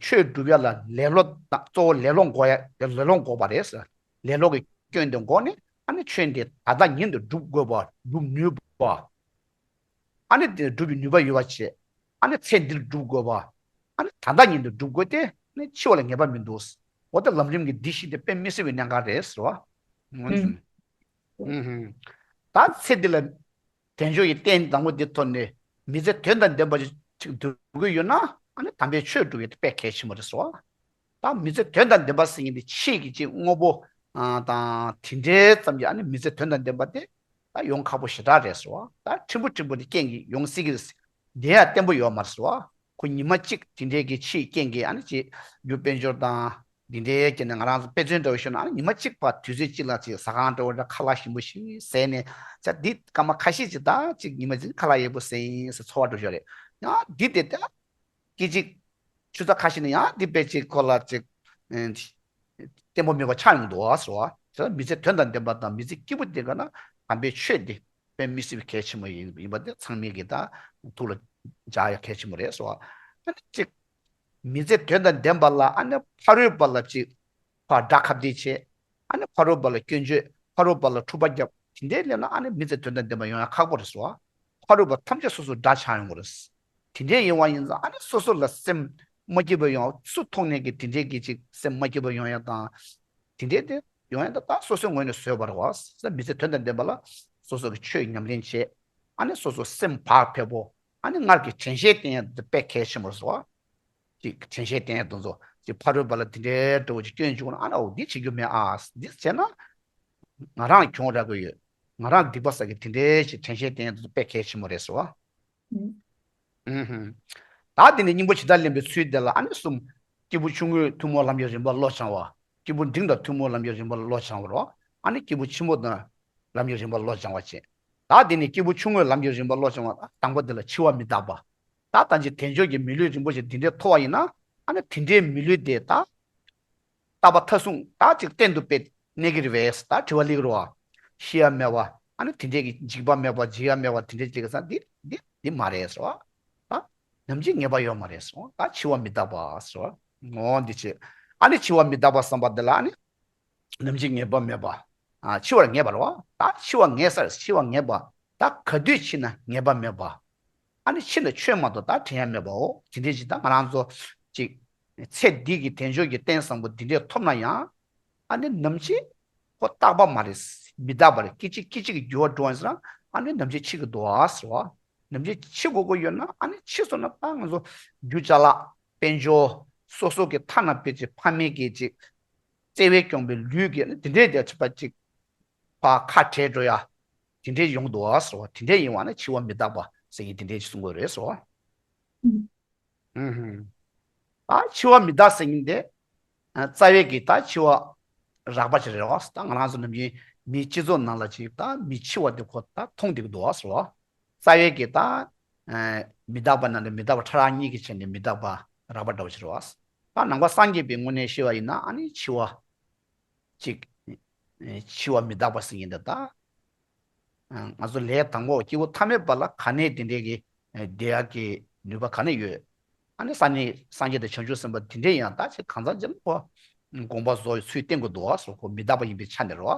ཆོས་སྒྲུབ་ཡ་ལ་ལེ་ལོ་དང་གཙོ་བོ་ལེ་ལོ་འགོག་ཡ་ལེ་ལོ་འགོག་པ་རེད་ཟེར། ལེ་ལོ་གི་སྐྱོན་དེ་འགོག་ནས་ཨ་ནི་ཆོས་འདི་ད་ལྟ་ཉིད་དུ་སྒྲུབ་དགོས་པ། སྒྲུབ་ནུས་པ། ཨ་ནི་དེ་སྒྲུབ་པའི་ནུས་པ་ཡོད་པ་བྱས། ཨ་ནི་ཚེ་འདིར་སྒྲུབ་དགོས་པ། ཨ་ནི་ད་ལྟ་ཉིད་དུ་སྒྲུབ་དགོས་ཏེ་ཨ་ནི་འཆི་བ་ལ་ངེས་པ་མི་འདུག་འོ་ད་ལམ་རིམ་གྱི་འདི་བཞི་དེ་དཔེ་མི་སྲིད་པའི་གནད་འགག་རེད་ཟེར་བ། ཨུམ། ད་ཚེ་འདི་ལ་དལ་འབྱོར་གྱི་རྟེན་དང་པོ་འདི་ཐོབ་ནས་མི་ཚེ་དོན་དང་ལྡན་པ་ཅིག་སྒྲུབ་དགོས་ཡོད་ན་ཨ་ནི་དམ་པའི་ཆོས་སྒྲུབ་ཡས་དེ་དཔེ་གལ་ཆེན་པོ་རེད་ཟེར་བ། ད་མི་ཚེ་དོན་དང་ལྡན་པ་ཟེར་མཁན་དེ་ཕྱིའི་གི་ཅིག་དངོས་པོ་དང་དེ་འདྲའི་ཙམ་གྱིས་ཨ་ནི་མི་ཚེ་དོན་དང་ལྡན་པ་དེ་ད་ཡོང་ཁག་པོ་ཞེ་དྲག་རེད་ཟེར་བ། ད་ཕྲན་བུ་ཕྲན་བུ་དེ་རྐྱེན་གྱིས་ཡོང་སྲིད་ཀྱི་རེད། དེ་ཡང་བརྟན་པོ་ཡོད་མ་རེད་ཟེར་བ། ཁོ་ཉི་མ་གཅིག་དེ་འདྲའི་གི་ཕྱིའི་རྐྱེན་གྱིས་ཨ་ནི་ཅིག་རྒྱུ་དཔལ་འབྱོར་དང་དེ་འདྲའི་རྐྱེན་ནས་ང་རང་ཚོ་དཔེ་མཚོན་འདྲ་བོ་ཞུ་ན་ཨ་ནི་ཉི་མ་གཅིག་བར་དུས་ཚོད་གཅིག་ལ་ཅིག་ཟ་ཁང་འདྲ་བོ་འདྲ་ཁ་ལག་ཞིམ་པོ་ཞིག་ཟས་ནས་ཅག་འདི་སྐར་མ་ཁ་ཤས་ཅིག་ད་ཅིག་ཉི་མ་གཅིག་ཁ་ལག་ཡག་པོ་ཟས་ཡིན་ཟེར་ཚོར་བ་འགྲོ་ཞོར་རེད། ཡང་འདི་དེ་ལྟ། སྐད་ཅིག་ཆུ་ཚོད་ཁ་ཤས་ནས་ཡང་འདི་དཔེ་ཅིག་ཁོ་ལ་ཅིག་ཨེ། བརྟན་པོ་མེད་པ་ཆགས་ཡོང་འདུག་ཟེར་བ། དེ་ལ་མི་ཚེ་དོན་དང་ལྡན་པ་དང་མི་ཚེ་སྐྱིད་པོ་དེ་ག་ན་དམ་པའི་ཆོས་འདི་དཔེ་མི་སྲིད་པའི་གལ་ཆེན་པོ་ཡིན་ཡིན་པ་དེ་ཚང་མས་ཀྱི་ད་ཐུགས་ལ་འཇགས་ཡ་གལ་ཆེན་པོ་རེད་ཟེར་བ། ཨ་ནི་ཅིག་མི་ཚེ་དོན་དང་ལྡན་པ་ལ་ཨ་ནི་ཕ་རོལ་པ་ལ་ཅིག་ཕར་དགྲ་ཁ་གཏད་བྱེད། ཨ་ནི་ཕ་རོལ་པ་ལ་སྐྱོན་བརྗོད། ཕ་རོལ་པ་ལ་འཁྲུག་པ་རྒྱབ། དེ་འདྲའི་སླེབས་ན་ཨ་ནི་མི་ཚེ་དོན་དང་ལྡན་པ་ཡོང་ཡ་ཁག་པོ་རེད་ཟེར་བ། ཕ་རོལ་པ་ཐམས་ཅད་སོ་སོ་དགྲ་ཆགས་ཡོང་གི་རེད། དེ་འདྲའི་ཡིན་བ་ཡིན་ཙང་ཨ་ནི་སོ་སོ་ལ་སེམས་མ་སྐྱིད་པ་ཡོང་། སུ་མཐོང་ནས་ཀྱི་དེ་འདྲའི་གི་ཅིག་སེམས་མ་སྐྱིད་པ་ཡོང་ཡ་དང་། དེ་འདྲའི་དེ་ཡོང་ཡ་ད་ད་སོ་སོའི་ངོས་ནས་བཟོས་པ་རེད་བ། མི་ཚེ་དོན་དང་ལྡན་པ་ལ་སོ་སོ་གི་ཆོས་ཉམས་ལེན་བྱེད། ཨ་ནི་སོ་སོ་སེམས་བག་ཕེབས་པོ། ཨ་ནི་སྔར་གྱི་དྲན་ཤེས་བསྟེན་ཡ་དེ་དཔེ་གལ་ཆེན་པོ་རེད་བ། ཅིག་དྲན་ཤེས་བསྟེན་ཡ་དེ་ཚོ་ཅིག་ཕ་རོལ་པ་ལ་དེ་འདྲའི་འདྲ་བོ་ཅིག་སྐྱོན་བྱུང་ན་ཨ་ནི་འོ་འདི་བྱེད་རྒྱུ་མེད་ཨ། འདི་བྱས་ན་ང་རང་གྱོང་རག་གི་ཡོད། ང་རང་སྡིག་པ་བསགས་ཀྱི་དེ་འདྲའི་ཞིག་དྲན་ཤེས་བསྟེན་ཡ་དེ་ཚོ་དཔེ་གལ་ཆེན་པོ་རེད་ཟེར་བ། ཨུ་ཧུམ། ད་དེ་ནས་སྙིང་པོ་ཇི་ལྟར་ལེན་པའི་ཚུལ་དེ་ལ་ཨ་ནི་གསུམ། སྐྱེས་བུ་ཆུང་ངུས་ཐུན་མོང་ལམ་གྱི་རིམ་པ་བློ་སྦྱང་བ། སྐྱེས་བུ་འབྲིང་དང་ཐུན་མོང་ལམ་གྱི་རིམ་པ་བློ་སྦྱང་བ་རོ། ཨ་ནི་སྐྱེས་བུ་ཆེན་པོ་དང་ལམ་གྱི་རིམ་པ་བློ་སྦྱང་བ་བྱེད། ད་དེ་ནས་སྐྱེས་བུ་ཆུང་ངུས་ལམ་གྱི་རིམ་པ་བློ་སྦྱང་བ་དང་པོ་དེ་ལ་འཆི་བ་མི་རྟག་པ། ད་ད་ཅི་དལ་འབྱོར་གྱི་མི་ལུས་རིན་པོ་ཆེ་འདི་འདྲའི་ཐོབ་པ་ཡིན་ན་ཨ་ནི་དེ་འདྲའི་མི་ལུས་དེ་ད། རྟག་པ་མཐའ་བཟུང་ད་ཅིག་གཏན་དུ་དཔེ་གནས་ཀྱི་རེད་པས། ད་དྲི་བ་སླེབས་རོ། ཤི་ཡ་མེད་པ། ཨ་ནི་དེ་འདྲས་ཀྱི་འཇིགས་པ་མེད་པ། འཇིགས་ཡ་མེད་པ་དེ་འདྲས་ཅིག་གི་ས་འདི་འདི་འདི་མ་རེད་ཟེར་བ། ད་ནམ་འཆི་ངེས་པ་ཡོད་མ་རེད་ཟེར་བ། ད་འཆི་བ་མི་རྟག་པ་ཟེར་བ། ངོ་འདི་ཆེ། ཨ་ནི་འཆི་བ་མི་རྟག་པ་བསམ་པ་འདི་ལ་ཨ་ནི་ནམ་འཆི་ངེས་པ་མེད་པ། ཨ་འཆི་བར་ངེས་པ་རེད་བ། ད་འཆི་བ་ངེས་ས་རེད། འཆི་བ་ངེས་པ། ད་ག་དུས་འཆི་ན་ངེས་པ་མེད་པ། ཨ་ནི་འཆི་ན་ཆོས་མ་གཏོགས་ད་དྲན་ཡ་མེད་པའོ། དེ་འདྲའི་ཅིག་ད་ང་རང་ཚོ་ཅིག་ཚེ་འདི་གི་དལ་འབྱོར་གྱི་རྟེན་བཟང་པོ་འདི་འདྲས་ཐོབ་ན་ཡང་། ཨ་ནི་ནམ་འཆི་ཁོ་རྟག་པ་མ་རེད། མི་རྟག་པ་རེད། སྐད་ཅིག་སྐད་ཅིག་གི་འགྱུར་བ་འགྲོ་བ་ཡིན་ཟེར་ན་ཨ་ནི་ནམ་འཆི་འཆི་གི་འདུག་ཨ་ཟེར་བ། ནམ་འཆི་འཆི་དགོས་ཀྱི་ཡོད་ན་ཨ་ནི་འཆི་སོང་ན་ད་ང་ཚོ་རྒྱུ་ཅ་ལག་དཔལ་འབྱོར་སོ་སོ་གི་ཐ་ན་དཔེ་ཅིག་ཕ་མེས་ཀྱི་ཅིག་བརྩེ་བས་སྐྱོང་པའི་ལུས་ཀྱི་ཨ་ནི་དེ་འདྲས་དེ་ཆ་པ་ཅིག་ཕ་ཁ་བྲལ་འགྲོ་ཡ། དེ་འདྲས་ཡོང་འདུག་ཨ་ཟེར་བ། དེ་འདྲས་ཡིན་བ་ན་འཆི་བ་མི་རྟག་པ་ཟེར་མཁན་དེ་འདྲས་ཅིག་གསུང་དགོས་རེད་ཟེར་བ། ཨུ་ཧུམ། ད་འཆི་བ་མི་རྟག་ཟེར་མཁན་དེ། ཨ་རྩ་བའི་གི་ད་འཆི་བ་རགས་པ་ཅིག་རེད་བ། ད་ང་རང་ཚོ་ནམ་རྒྱུན་མིའི་སྤྱི་ཚོགས་ནང་ལ་ཅིག་ད་མི་འཆི་བ་དེ་ཁོ་ད་མཐོང་བསྡད་ཀྱི་འདུག་བ་ཟེར་བ། རྩ་བའི་གི་ད་ཨ་མི་རྟག་པ་ནང་ནས་མི་རྟག་པ་ཕྲ་རགས་གཉིས་ཀྱི་ཆ་ནས་མི་རྟག་པ་རགས་པ་འདྲ་བོ་ཅིག་རེད་བ། ད་ནང་པ་སངས་རྒྱས་པའི་ངོས་ནས་བཤད་པ་ཡིན་ན་ཨ་ནི་འཆི་བ་ཅིག་ཨ་འཆི་བ་མི་རྟག་པ་ཟེར་མཁན་དེ་ད། ང་ཚོ་ལས་དང་པོ་སྐྱེ་བོ་ཐ་མལ་པ་ལ་ག་ནས་དེ་འདྲའི་གི་བདེ་ཡག་གི་ནུས་པ་ག་ནས་ཡོད། ཨ་ནི་ས་ནི་སངས་རྒྱས་དང་བྱང་ཆུབ་སེམས་དཔའ་དེ་འདྲས་ཡང་ད་ཅིག་གང་ཟག་ཅིག་ལ་ཁོ་དགོངས་པ་རྫོགས་པའི་ཚུལ་བསྟན་དགོས་འདུག་བ་སོགས་ཁོ་མི་རྟག་པ་ཡིན་པའི་ཆ་ནས་རོ།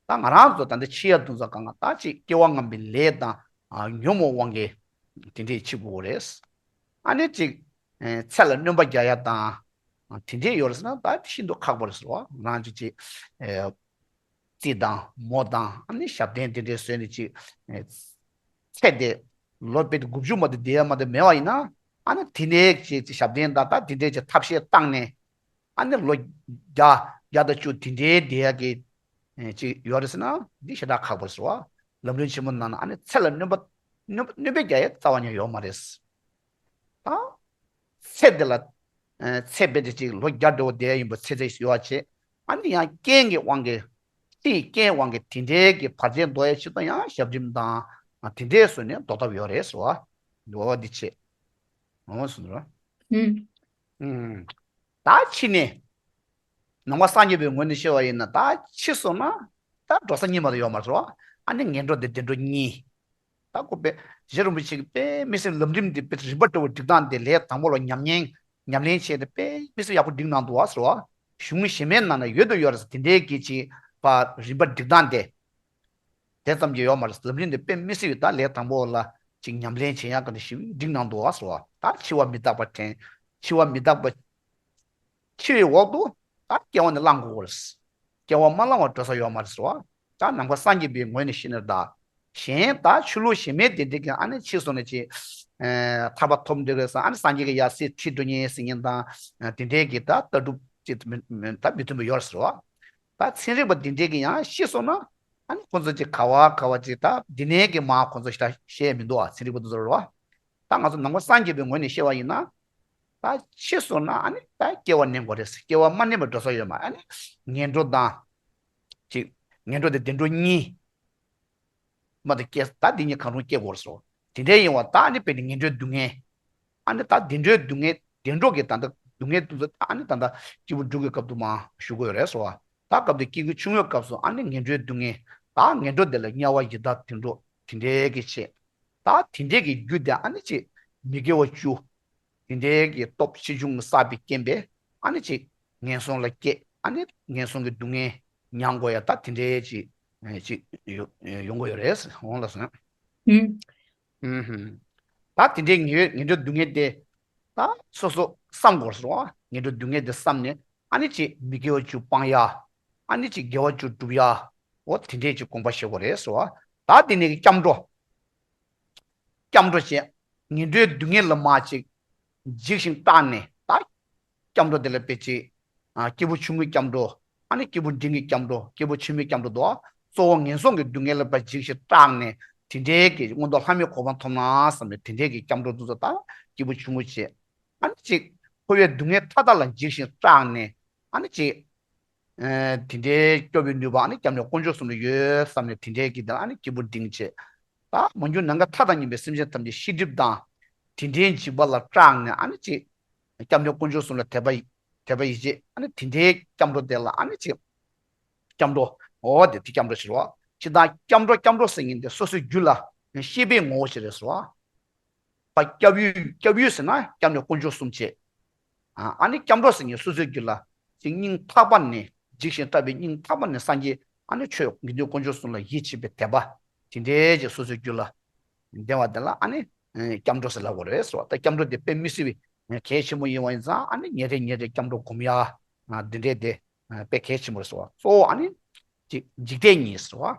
ད་ང་རང་ཚོ་ད་ལྟ་འཆི་ཡ་དུས་ཚོད་གང་ག་ད་ཅིག་སྐྱེ་བ་སྔ་མའི་ལས་དང་ཉོན་མོངས་དབང་གིས་དེ་འདྲས་འཆི་དགོས་རེད། ཨ་ནི་ཅིག་ཚེ་ལ་སྣོན་པ་རྒྱག་ཡ་དང་དེ་འདྲས་ཡོད་རེད་ཟེར་ན་ད་ཤིན་ཏུ་ཁག་པོ་རེད་ཟེར་བ། ང་རང་ཚོ་ཅིག་རྩིས་དང་མོ་དང་ཨ་ནི་ཞབས་བརྟན་དེ་འདྲའི་བཟོས་ནས་ཅིག་ཚེ་དེ་ལོ་དཔེ་དེ་དགུ་བཅུ་མ་གཏོགས་བསྡད་ཡ་མ་གཏོགས་མེད་པ་ཡིན་ན་ཨ་ནི་དེ་ནས་ཅིག་ཅིག་ཞབས་བརྟན་དང་ད་དེ་འདྲའི་ཅིག་ཐབས་ཤེས་བཏང་ནས་ཨ་ནི་ལོ་བརྒྱ་བརྒྱ་དང་བཅུ་དེ་འདྲའི་བསྡད་ཡ་གི་ཅིག་ཡོད་རེད་ཟེར་ན་འདི་ཞེ་དྲག་ཁག་པོ་རེད་ཟེར་བ། ལམ་རིམ་ཆེན་མོ་ནང་ན་ཨ་ནི་ཚེ་ལ་སྣོན་པ་སྣོན་པ་སྣོན་པ་རྒྱག་ཡ་རྩ་བ་ཉིད་ཡོད་མ་རེད། ད་ཚེ་འདི་ལ་ཚེ་དཔེ་དེ་ཅིག་ལོ་བརྒྱ་འགྲོ་བསྡད་ཡ་ཡིན་པ་ཚེ་ཚད་ཡོད་པ་བྱས། ཨ་ནི་ཡང་རྐྱེན་གྱི་དབང་གིས། ཕྱི་ཡི་རྐྱེན་དབང་གིས་དེ་འདྲའི་གི་བར་ཆད་བཟློག་ཡའི་ཆེད་དུ་ཡང་ཞབས་རིམ་དང་། དེ་འདྲའི་བཟོས་ནས་བཟློག་ཐབས་ཡོད་རེད་ཟེར་བ། འོ་འདི་བྱས། འོ་ཟེར་རོ། ཨུམ། ཨུམ། ད་ཕྱི་ནས། ནང་པ་སངས་རྒྱས་པའི་ངོས་ནས་བཤད་པ་ཡིན་ན། ད་ཕྱི་སོང་ན་ད་འགྲོ་ས་གཉིས་མ་གཏོགས་ཡོད་མ་རེད་ཟེར་བ། ཨ་ནི་ངན་འགྲོ་དང་བདེ་འགྲོ་གཉིས། ད་ཁོ་དཔེ་རྗེ་རིན་པོ་ཆེ་གིས་དཔེ་མི་སྲིད་ལམ་རིམ་འདི་དཔེ་རིམ་པ་འདྲ་བོ་སྒྲིག་སྟངས་དེ། ལས་དང་པོ་ལ་ཉམས་ལེན། ཉམས་ལེན་བྱས་ཏེ་དཔེ་མི་སྲིད་ཡག་པོ་སྒྲིག་གནང་འདུག་བ་ཟེར་བ། གཞུང་གཞན་མའི་ནང་ན་ཡོད་དུ་ཡོད་རེད་ཟེར། དེ་འདྲའི་གི་ཅིག་པ་རིམ་པ་སྒྲིག་སྟངས་དེ། དེ་ཙམ་གྱིས་ཡོད་མ་རེད། ལམ་རིམ་དེ་དཔེ་མི་སྲིད་པའི། ད་ལས་དང་པོ་ལ་ཅིག་ཉམས་ལེན་བྱེད་ཡག་གི་ཞིབ་སྒྲིག་གནང་འདུག་བ་ཟེར་བ། ད་འཆི་བ་མི་རྟག་པ་དྲན། འཆི་བ་མི་རྟག་པ། འཆི་བའི་འོག་ཏུ་ད་སྐྱེ་བ་ནི་བླང་དགོས་རེད། སྐྱེ་བ་མ་བླངས་པར་འགྲོ་ས་ཡོད་མ་རེད་ཟེར་བ། ད་ནང་པ་སངས་རྒྱས་པའི་ངོས་ནས་བཤད་ན། ད་གཞན་ད་ཆོས་ལུགས་གཞན་མའི་དེ་འདྲའི་གི་ཨ་ནི་ཕྱི་སོང་ནས་ཅིག་ཨེ་ཐར་པ་ཐོབ་འདོད་རེད་ཟེར། ཨ་ནི་སངས་རྒྱས་ཀྱི་ཡང་སྲིད་ཁྲིད་འགྲོ་མཁན་ཟེར་མཁན་དང་། དེ་འདྲའི་གི་ད་ལྟ་གྲུབ་ཅིག་མི་མི་ད་མི་མཐུན་པ་ཡོད་རེད་ཟེར་བ། ད་ཚན་རིག་པ་འདི་འདྲས་ཀྱིས་ཡང་ཤེས་སོང་ན། ཨ་ནི་ཁོང་ཚོ་ཅིག་ག་བ་ག་བ་ཅིག་ད་འདི་ནས་ཀྱི་མ་ཁོང་ཚོ་ཞེ་དྲག་བཤད་མི་འདུག་ཨ། ཚན་རིག་པ་དེ་ཚོ་རེད་བ། ད་ང་ཚོ་ནང་པ་སངས་རྒྱས་པའི་ངོས་ནས་བཤད་པ་ཡིན་ན། ད་ཤེས་སོང་ན་ཨ་ནི་ད་སྐྱེ་བ་ལེན་དགོས་རེད། སྐྱེ་བ་མ་ལེན་པར་འགྲོ་ས་ཡོད་མ་རེད། ཨ་ནི་ངན་འགྲོ་དང་། ཅིག་ངན་འགྲོ་དང་བདེ་འགྲོ་གཉིས། མ་གཏོགས་སྐྱེ། ད་འདི་གཉིས་གང་རུང་སྐྱེ་དགོས་སོ། དེ་འདྲའི་ཡིན་བ། ད་ཨ་ནི་དཔེར་ན་ངན་འགྲོའི་སྡུག་བསྔལ། ཨ་ནི་ད་བདེ་འགྲོའི་སྡུག་བསྔལ། བདེ་འགྲོ་གི་ད་ལྟ་སྡུག་བསྔལ་དེ་ཚོ་ད་ཨ་ནི་ད་ལྟ་སྐྱེས་བུ་འབྲིང་གི་སྐབས་དུ་མ་ཞུ་དགོས་རེད་ཟེར་བ། ད་སྐབས་དེ་སྐྱེས་བུ་ཆུང་ངུའི་སྐབས་སུ་ཨ་ནི་ངན་འགྲོའི་སྡུག་བསྔལ། ད་ངན་འགྲོ་དེ་ལ་དམྱལ་བ་ཡི་དྭགས་དུད་འགྲོ་དེ་འདྲའི་གི་བྱེད། ད་དེ་འདྲའི་གི་རྒྱུ་དེ་ཨ་ནི་ཅིག་མི་དགེ་བ་བཅུ། དེ་འདྲའི་གི་སྟོབས་ཆེ་ཆུང་བསགས་པའི་རྐྱེན་པས་ཨ་ནི་ཅིག་ངན་སོང་ལ་སྐྱེ། ཨ་ནི་ངན་སོང་གི་སྡུག་བསྔལ་མྱང་དགོས་ཡ་ད་དེ་འདྲའི་ཅིག་ཅིག་ཡོང་གི་ཡོད་རེད། འོང་ལགས་སོ། ཨུམ། ཨུམ་ཧུམ། ད་དེ་འདྲའི་ངན་ངན་འགྲོའི་སྡུག་བསྔལ་དེ་ད་སོ་སོ་བསམ་དགོས་སོ། ངན་འགྲོའི་སྡུག་བསྔལ་དེ་བསམ་ནས་ཨ་ནི་ཅིག་མི་དགེ་བ་བཅུ་སྤང་ཡ། ཨ་ནི་ཅིག་དགེ་བ་བཅུ་སྒྲུབ་ཡ། འོ་དེ་འདྲའི་ཅིག་དགོངས་པ་བཞེས་དགོས་རེད་ཟེར་བ། ད་དེ་ནས་ཀྱི་སྐྱབས་འགྲོ། སྐྱབས་འགྲོ་བྱས། ངན་འགྲོའི་སྡུག་བསྔལ་ལ་མར་ཅིག་འཇིགས་ཤིང་སྐྲག་ནས། ད་སྐྱབས་འགྲོ་དེ་ལ་དཔེ་ཅིག་ཨ་སྐྱེས་བུ་ཆུང་ངུའི་སྐྱབས་འགྲོ། ཨ་ནི་སྐྱེས་བུ་འབྲིང་གི་སྐྱབས་འགྲོ། སྐྱེས་བུ་ཆེན་མོའི་སྐྱབས་འགྲོ་འདུག་གཙོ་བོ་ངན་སོང་གི་སྡུག་བསྔལ་ལ་ཕར་འཇིགས་ཤིང་སྐྲག་ནས། དེ་འདྲའི་གི་མངོན་མཐོ་ལྷ་མིའི་གོ་འཕང་ཐོབ་ན་བསམ་ནས་དེ་འདྲའི་གི་སྐྱབས་འགྲོ་འདུག་ཙང་ད་སྐྱེས་བུ་ཆུང་ངུ་བྱས། ཨ་ནི་ཅིག་འཁོར་བའི་སྡུག་བསྔལ་མཐའ་དག་ལ་འཇིགས་ཤིང་སྐྲག་ནས། ཨ་ནི་ཅིག་ཨ་དེ་འདྲའི་སྐྱོབ་པའི་ནུས་པ་ཨ་ནི་སྐྱབས་གནས་དཀོན་མཆོག་གསུམ་ལ་ཡོད་བསམ་ནས་དེ་འདྲའི་གི་དེ་ལ་ཨ་ནི་སྐྱེས་བུ་འབྲིང་བྱས། ད་མ་གྱུར་ནམ་མཁའ་མཐའ་དང་མཉམ་པའི་སེམས་ཅན་ཐམས་ཅད་ཤེས་སྒྲིབ་དང་། དེ་འདྲའི་འཇིགས་པ་ལ་སྐྲག་ནས་ཨ་ནི་ཅིག་སྐྱབས་གནས་དཀོན་མཆོག་གསུམ་ལ་དད་པ་དད་པ་ཡིད་ཆེས། ཨ་ནི་དེ་འདྲའི་སྐྱབས་འགྲོ་དེ་ལ་ཨ་ནི་ཅིག་སྐྱབས་འགྲོ། འོ་དེ་དེ་སྐྱབས་འགྲོ་ཟེར་བ། ཇི་ལྟར་སྐྱབས་འགྲོ་སྐྱབས་འགྲོ་ཟེར་མཁན་དེ་སོ་སོའི་རྒྱུད་ལ་ཤེས་པའི་ངོ་བོ་ཞིག་རེད་ཟེར་བ། པ་སྐྱབས་ཡུལ། སྐྱབས་ཡུལ་ཟེར་ན་སྐྱབས་གནས་དཀོན་མཆོག་གསུམ་བྱས། ཨ་ནི་སྐྱབས་འགྲོ་ཟེར་མཁན་སོ་སོའི་རྒྱུད་ལ་ཅིག་སྙིང་ཐག་པ་ནས་འཇིགས་ཤིང་སྐྲག་པའི་སྙིང་ཐག་པ་ནས་སངས་རྒྱས་ཨ་ནི་ཆོས་དགེ་འདུན་དཀོན་མཆོག་གསུམ་ལ་ཡིད་ཆེས་པའི་དད་པ་དེ་འདྲའི་ཅིག་སོ་སོའི་རྒྱུད་ལ་ལྡན་པ་དེ་ལ་ཨ་ནི་སྐྱབས་འགྲོ་ཟེར་ལབ་དགོས་རེད་ཟེར་བ། ད་སྐྱབས་འགྲོ་དེ་དཔེ་མི་སྲིད་པའི་གལ་ཆེན་པོ་ཡིན་པ་ཡིན་ཙང་། ཨ་ནི་ཉིན་རེ་ཉིན་རེ་སྐྱབས་འགྲོ་སྒོམ་ཡ་འདི་འདྲའི་དེ་དཔེ་གལ་ཆེན་པོ་རེད་ཟེར་བ། གཙོ་བོ་ཨ་ནི་ཅིག་འཇིག་རྟེན་གཉིས་ཟེར་བ།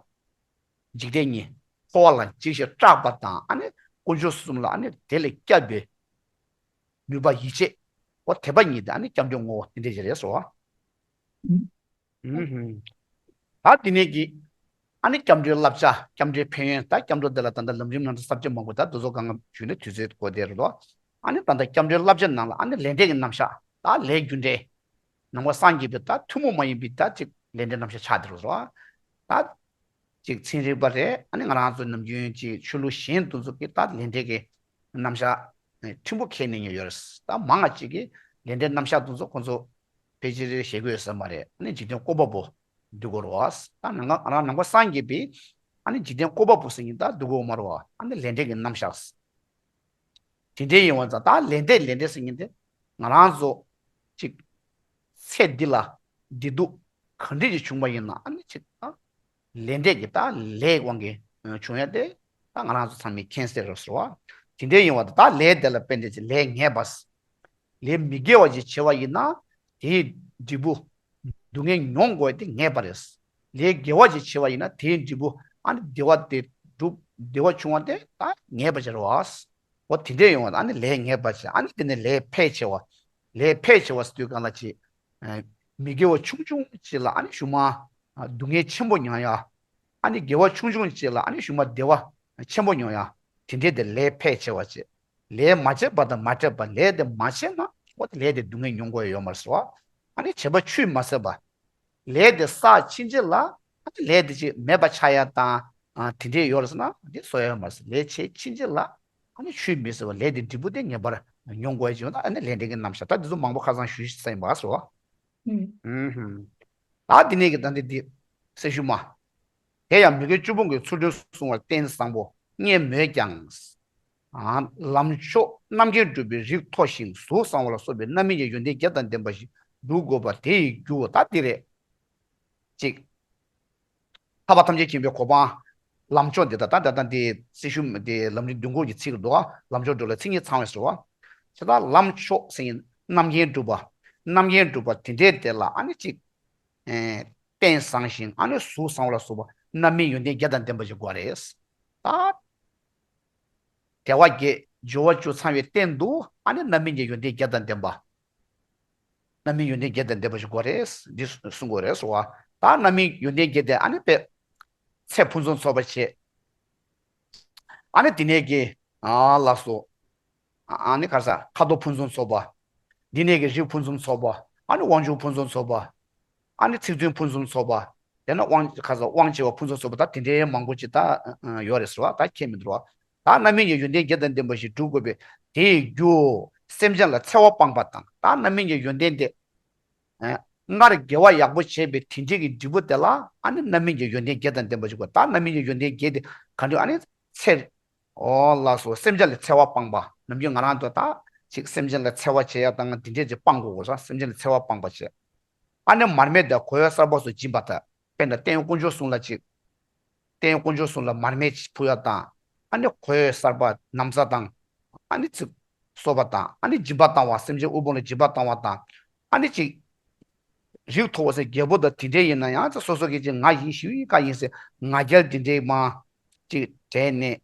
འཇིག་རྟེན་གཉིས། འཁོར་བ་ལ་འཇིགས་ཤིང་སྐྲག་པ་དང་། ཨ་ནི་དཀོན་མཆོག་གསུམ་ལ་ཨ་ནི་དེ་ལས་སྐྱབས་པའི་ནུས་པ་ཡིད་ཆེས། འོ་དད་པ་གཉིས་དེ་ཨ་ནི་སྐྱབས་འགྲོའི་ངོ་བོ་དེ་འདྲ་ཞིག་རེད་ཟེར་བ། ཨུམ་ཧུམ། ད་དེ་ནས་ཀྱི་ཨ་ནི་སྐྱབས་འགྲོའི་བསླབ་བྱ། སྐྱབས་འགྲོའི་ཕན་ཡོན། ད་སྐྱབས་འགྲོ་དེ་ལ་ད་ལྟ་ལམ་རིམ་ནང་དུ་ས་བཅད་མང་པོ། ད་དེ་ཚོ་གང་ག་ཞུས་ནས་དུས་ཚོད་འགོར་བསྡད་རེད་དོ། ཨ་ནི་ད་ལྟ་སྐྱབས་འགྲོའི་བསླབ་བྱ་ནང་ལ་ཨ་ནི་ལས་འབྲས་ཀྱི་རྣམ་གཞག་ད་ལས་རྒྱུ་འབྲས། ནང་པ་སངས་རྒྱས་པའི་ད་ཐུན་མོང་མ་ཡིན་པའི་ད་ཅིག་ལས་འབྲས་རྣམ་གཞག་ཆགས་བསྡད་རེད་དོ། ད་ཅིག་ཚན་རིག་པ་རེད། ཨ་ནི་ང་རང་ཚོ་ནམ་རྒྱུན་ཅིག་ཆོས་ལུགས་གཞན་དེ་ཚོ་གི་ད་ལས་འབྲས་ཀྱི་རྣམ་གཞག་ཕྲན་བུ་མཁྱེན་ནས་ཡོད་རེད། ད་མང་ང་ཅིག་གིས་ལས་འབྲས་རྣམ་གཞག་དེ་ཚོ་ཁོང་ཚོ་ཕལ་ཆེར་ཤེས་ཀྱི་ཡོད་ས་མ་རེད། ཨ་ནི་འཇིག་རྟེན་བཀོད་པ་པོ་འདུལ་དགོས་རེད་བ། ད་ང་རང་ནང་པ་སངས་རྒྱས་པས་ཨ་ནི་འཇིག་རྟེན་བཀོད་པ་པོ་ཟེར་མཁན་ད་འདུལ་དགོས་མ་རེད་བ། ཨ་ནི་ལས་འབྲས་ཀྱི་རྣམ་གཞག་དེ་འདྲའི་ཡིན་པ་ཙང་ད་ལས་འབྲས་ལས་འབྲས་ཟེར་མཁན་དེ་ང་རང་ཚོ་ཅིག་ཚེ་འདི་ལ་བདེ་སྡུག་ག་འདྲ་ཞིག་བྱུང་བ་ཡིན་ན། ཨ་ནི་ཅིག་ད་ལས་འབྲས་ཀྱི་ད་ལས་དབང་གིས་བྱུང་ཡ་དེ་ད་ང་རང་ཚོ་ཚང་མས་མཁྱེན་གསལ་རེད་ཟེར་བ། དེ་འདྲའི་ཡིན་པ་ད་ལས་དེ་ལ་དཔེ་འདྲ་ཅིག་ལས་ངན་པ། ལས་མི་དགེ་བ་ཅིག་བྱས་པ་ཡིན་ན་དེའི་འབྲས་བུ་སྡུག་བསྔལ་མྱོང་དགོས་དེ་ངེས་པ་རེད། ལས་དགེ་བ་ཅིག་བྱས་པ་ཡིན་ན་དེའི་འབྲས་བུ་ཨ་ནི་བདེ་བ་དེ་སྒྲུབ། བདེ་བ་བྱུང་བ་དེ་ད་ངེས་པ་ཅིག་རེད་བ། འོ་དེ་འདྲས་ཡོང་བ་ཨ་ནི་ལས་ངེས་པ་བྱས། ཨ་ནི་དེ་ནས་ལས་འཕེལ་ཆེ་བ། ལས་འཕེལ་ཆེ་བ་ཟེར་དུས་གང་ལ་ཅིག་ཨ་མི་དགེ་བ་ཆུང་ཆུང་ཅིག་ལ་ཨ་ནི་གཞུག་མ་ཨ་སྡུག་བསྔལ་ཆེན་པོ་མྱོང་ཡ། ཨ་ནི་དགེ་བ་ཆུང་ཆུང་ཅིག་ལ་ཨ་ནི་གཞུག་མ་བདེ་བ་ཆེན་པོ་མྱོང་ཡ། དེ་འདྲས་དེ་ལས་འཕེལ་ཆེ་བ་བྱས། ལས་མ་བྱས་པ་དང་མ་འཕྲད་པ། ལས་དེ་མ་བྱས་ན་འོ་དེ་ལས་དེ་སྡུག་བསྔལ་མྱོང་དགོས་ཡ་ཡོད་མ་རེད་ཟེར་བ། ཨ་ནི་བྱས་པ་ཆུད་མ་ཟོས་པ། ལས་དེ་བསགས་ཕྱིན་ཆད་ལ་ཨ་ནི་ལས་དེ་ཅིག་མེད་པ་ཆགས་ཡ་དང་། ཨ། དེ་འདྲས་ཡོད་ལ་ཟེར་ན་འདི་བཟོ་ཡ་མ་རེད། ལས་བྱས་ཕྱིན་ཆད་ལ་ཨ་ནི་ཆུད་མི་ཟ་བར་ལས་དེ་འབྲས་བུ་དེ་ངེས་པར་མྱོང་དགོས་ཡ་ཅིག་ཡོད་ན། ཨ་ནི་ལས་འབྲས་ཀྱི་རྣམ་གཞག་ད་འདི་ཚོ་མང་པོ་ཁ་སང་ཞུས་ས་ཡིན་པ་ཟེར་བ། ཨུམ། ད་འདི་ནས་ཀྱི་ད་འདི་འདི་སེ་ཞུ་མ། དེ་ཡང་མི་དགེ་བཅུ་སྤོང་གི་ཚུལ་ཁྲིམས་བསྲུང་བར་རྟེན་བཟང་པོ་རྙེད་མོད་ཀྱང་། ཨ། ལམ་མཆོག་རྣམ་མཁྱེན་སྒྲུབ་པའི་རིགས་མཐོ་ཞིང་གཟུགས་བཟང་བ་ལ་སོགས་པའི་རྣམ་སྨིན་གྱི་ཡོན་ཏན་བརྒྱད་དང་ལྡན་པ་ཞིག་སྒྲུབ་དགོས་པ་དེ་ཡི་རྒྱུ་ད་འདི་རེད། གཅིག། ཐར་པ་ཐམས་ཅད་མཁྱེན་པའི་གོ་འཕང་། ལམ་མཆོག་འདི་དག་ད་ད་ལྟ་འདི་སེ་ཞུ་འདི་ལམ་རིམ་བདུན་སྐོར་གྱི་ཚིག་འདུག་ལམ་མཆོག་སྒྲུབ་ལ་མཚན་ཉིད་ཚང་བའི་ཟེར་བ། ཇི་ལྟར་ལམ་མཆོག་ཟེར་ཡིན་རྣམ་མཁྱེན་སྒྲུབ་པ། རྣམ་མཁྱེན་སྒྲུབ་པ་དེ་འདྲའི་དེ་ལ་ཨ་ནི་གཅིག། ཨེ། རྟེན་བཟང་ཞིང་ཨ་ནི་གཟུགས་བཟང་བ་ལ་སོགས་པ་རྣམ་སྨིན་ཡོན་ཏན་བརྒྱད་དང་ལྡན་པ་ཞིག་དགོས་རེད། ད་དལ་བ་བརྒྱད་འབྱོར་བ་བཅུ་ཚང་བའི་སྟེང་དུ་ཨ་ནི་རྣམ་སྨིན་གྱི་ཡོན་ཏན་བརྒྱད་དང་ལྡན་པ། རྣམ་སྨིན་ཡོན་ཏན་བརྒྱད་དང་ལྡན་པ་ཞིག་དགོས་རེད། འདི་གསུང་དགོས་རེད་ཟེར་བ། ད་རྣམ་སྨིན་ཡོན་ཏན་བརྒྱད་དེ་ཨ་ནི་དཔེ་ཚེ་ཕུན་སུམ་ཚོགས་པ་བྱེད། ཨ་ནི་དེ་ནས་ཀྱི། ཨ། ལགས་སོ། ཨ་ནི་ག་རེ་ཟ། ཁ་དོག་ཕུན་སུམ་ཚོགས་པ། འདི་ནས་ཀྱི་རིགས་ཕུན་སུམ་ཚོགས་པ། ཨ་ནི་དབང་ཕྱུག་ཕུན་སུམ་ཚོགས་པ། ཨ་ནི་ཚིག་བཙུན་ཕུན་སུམ་ཚོགས་པ། དེ་ན་དབང་ག་རེ་ཟ། དབང་ཆེ་བ་ཕུན་སུམ་ཚོགས་པ། ད་དེ་འདྲའི་མང་པོ་ཅིག་ད་ཡོད་རེད་ཟེར་བ། ད་ཁྱད་མི་འདུག་བ། ད་རྣམ་སྨིན་གྱི་ཡོན་ཏན་བརྒྱད་དང་ལྡན་པ་ཞིག་སྒྲུབ་དགོས་པས་དེའི་རྒྱུ། སེམས་ཅན་ལ་འཚེ་བ་སྤངས་པ་དང་། ད་རྣམ་སྨིན་གྱི་ཡོན་ཏན་དེ། ཨ། སྔར་དགེ་བ་ཡག་པོ་བྱས་པའི་དེ་འདྲའི་གི་འབྲས་བུ་དེ་ལ་ཨ་ནི་རྣམ་སྨིན་གྱི་ཡོན་ཏན་བརྒྱད་དང་ལྡན་པ་ཞིག་དགོས། ད་རྣམ་སྨིན་གྱི་ཡོན་ཏན་བརྒྱད་དེ་ག་འདྲ། ཨ་ནི་འཚེ། ཨོ་ལགས་སོ། སེམས་ཅན་ལ་འཚེ་བ་སྤངས་པ། ནམ་རྒྱུན་ང་རང་ཚོ་ད་ཅིག་སེམས་ཅན་ལ་འཚེ་བ་བྱེད་ཡ་དང་དེ་འདྲས་ཅིག་སྤང་དགོས་གོ་ས། སེམས་ཅན་ལ་འཚེ་བ་སྤངས་པ་བྱས། ཨ་ནི་མར་མེ་དང་གོས་གསར་པ་སོགས་སྦྱིན་པ་དང་། དཔེར་ན་རྟེན་དཀོན་མཆོག་གསུམ་ལ་ཅིག་རྟེན་དཀོན་མཆོག་གསུམ་ལ་མར་མེ་ཕུལ་ཡ་དང་། ཨ་ནི་གོས་གསར་པ་ན་བཟའ་དང་། ཨ་ནི་ཅིག་གསོལ་བ་དང་། ཨ་ནི་སྦྱིན་པ་བཏང་བ། སེམས་ཅན་དབུལ་ཕོངས་ལ་སྦྱིན་པ་བཏང་བ་དང་། ཨ་ནི་ཅིག་རིགས་མཐོ་བ་ཟེར་རྒྱལ་པོ་དང་དེ་འདྲས་ཡིན་ན་ཡང་ཅིག་སོ་སོ་གི་ཅིག་ང་ཡིན་ཞི་བའི་བཀའ་ཡིན་ཟེར་ང་རྒྱལ་དེ་འདྲས་མ་ཅིག་དྲན་ནས།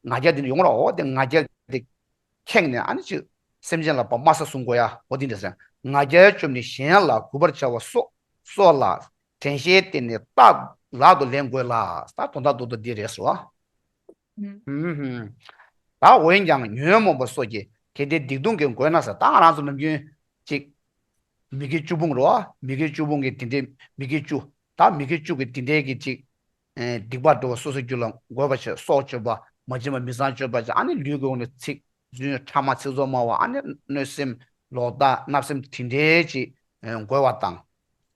ང་རྒྱལ་དེ་འདྲས་ཡོང་ར། འོ་དེ་ང་རྒྱལ་དེ་ཁེངས་ནས་ཨ་ནི་ཅིག་སེམས་ཅན་ལ་ཕར་དམའ་ས་བཟུང་དགོས་ཡ། འོ་དེ་འདྲས་ཟེར། ང་རྒྱལ་བཅོམ་ནས་གཞན་ལ་གུས་པར་བྱ་བ་སོགས་སོགས་ལ་དྲན་ཤེས་བསྟེན་ནས་རྟག་ལག་ཏུ་ལེན་དགོས་ལ། ད་དོན་དག་རྡོག་རྡོག་འདི་རེད་ཟེར་བ། ཧུམ་ཧུམ། ད་འོན་ཀྱང་ཉོན་མོངས་པ་སོགས་ཀྱིས་གལ་ཏེ་སྡིག་ལྟུང་གིས་འགོས་ན་ཟེར། ད་ང་རང་ཚོ་ནམ་རྒྱུན་ཅིག་མི་དགེ་བཅུ་སྤོང་རེད་བ། མི་དགེ་བཅུ་སྤོང་གི་དེ་འདྲའི་མི་དགེ་བཅུ། ད་མི་དགེ་བཅུ་གི་དེ་འདྲའི་གི་ཅིག་ཨེ། སྡིག་པ་འགྲོ་བ་སོ་སོའི་རྒྱུད་ལ་འགོས་པ་བྱས། སྲོག་གཅོད་པ། མ་བྱིན་པ་མི་ཚངས་སྤྱོད་པ་བྱས། ཨ་ནི་ལུས་ཀྱི་འོག་ནས་ཚིག་རྫུན་ཕྲ་མ་ཚིག་རྩུབ་སྨྲ་བ། ཨ་ནི་གནོད་སེམས་ལོག་ལྟ་བརྣབ་སེམས་དེ་འདྲའི་ཅིག་ཨེ། འགོས་པ་དང་།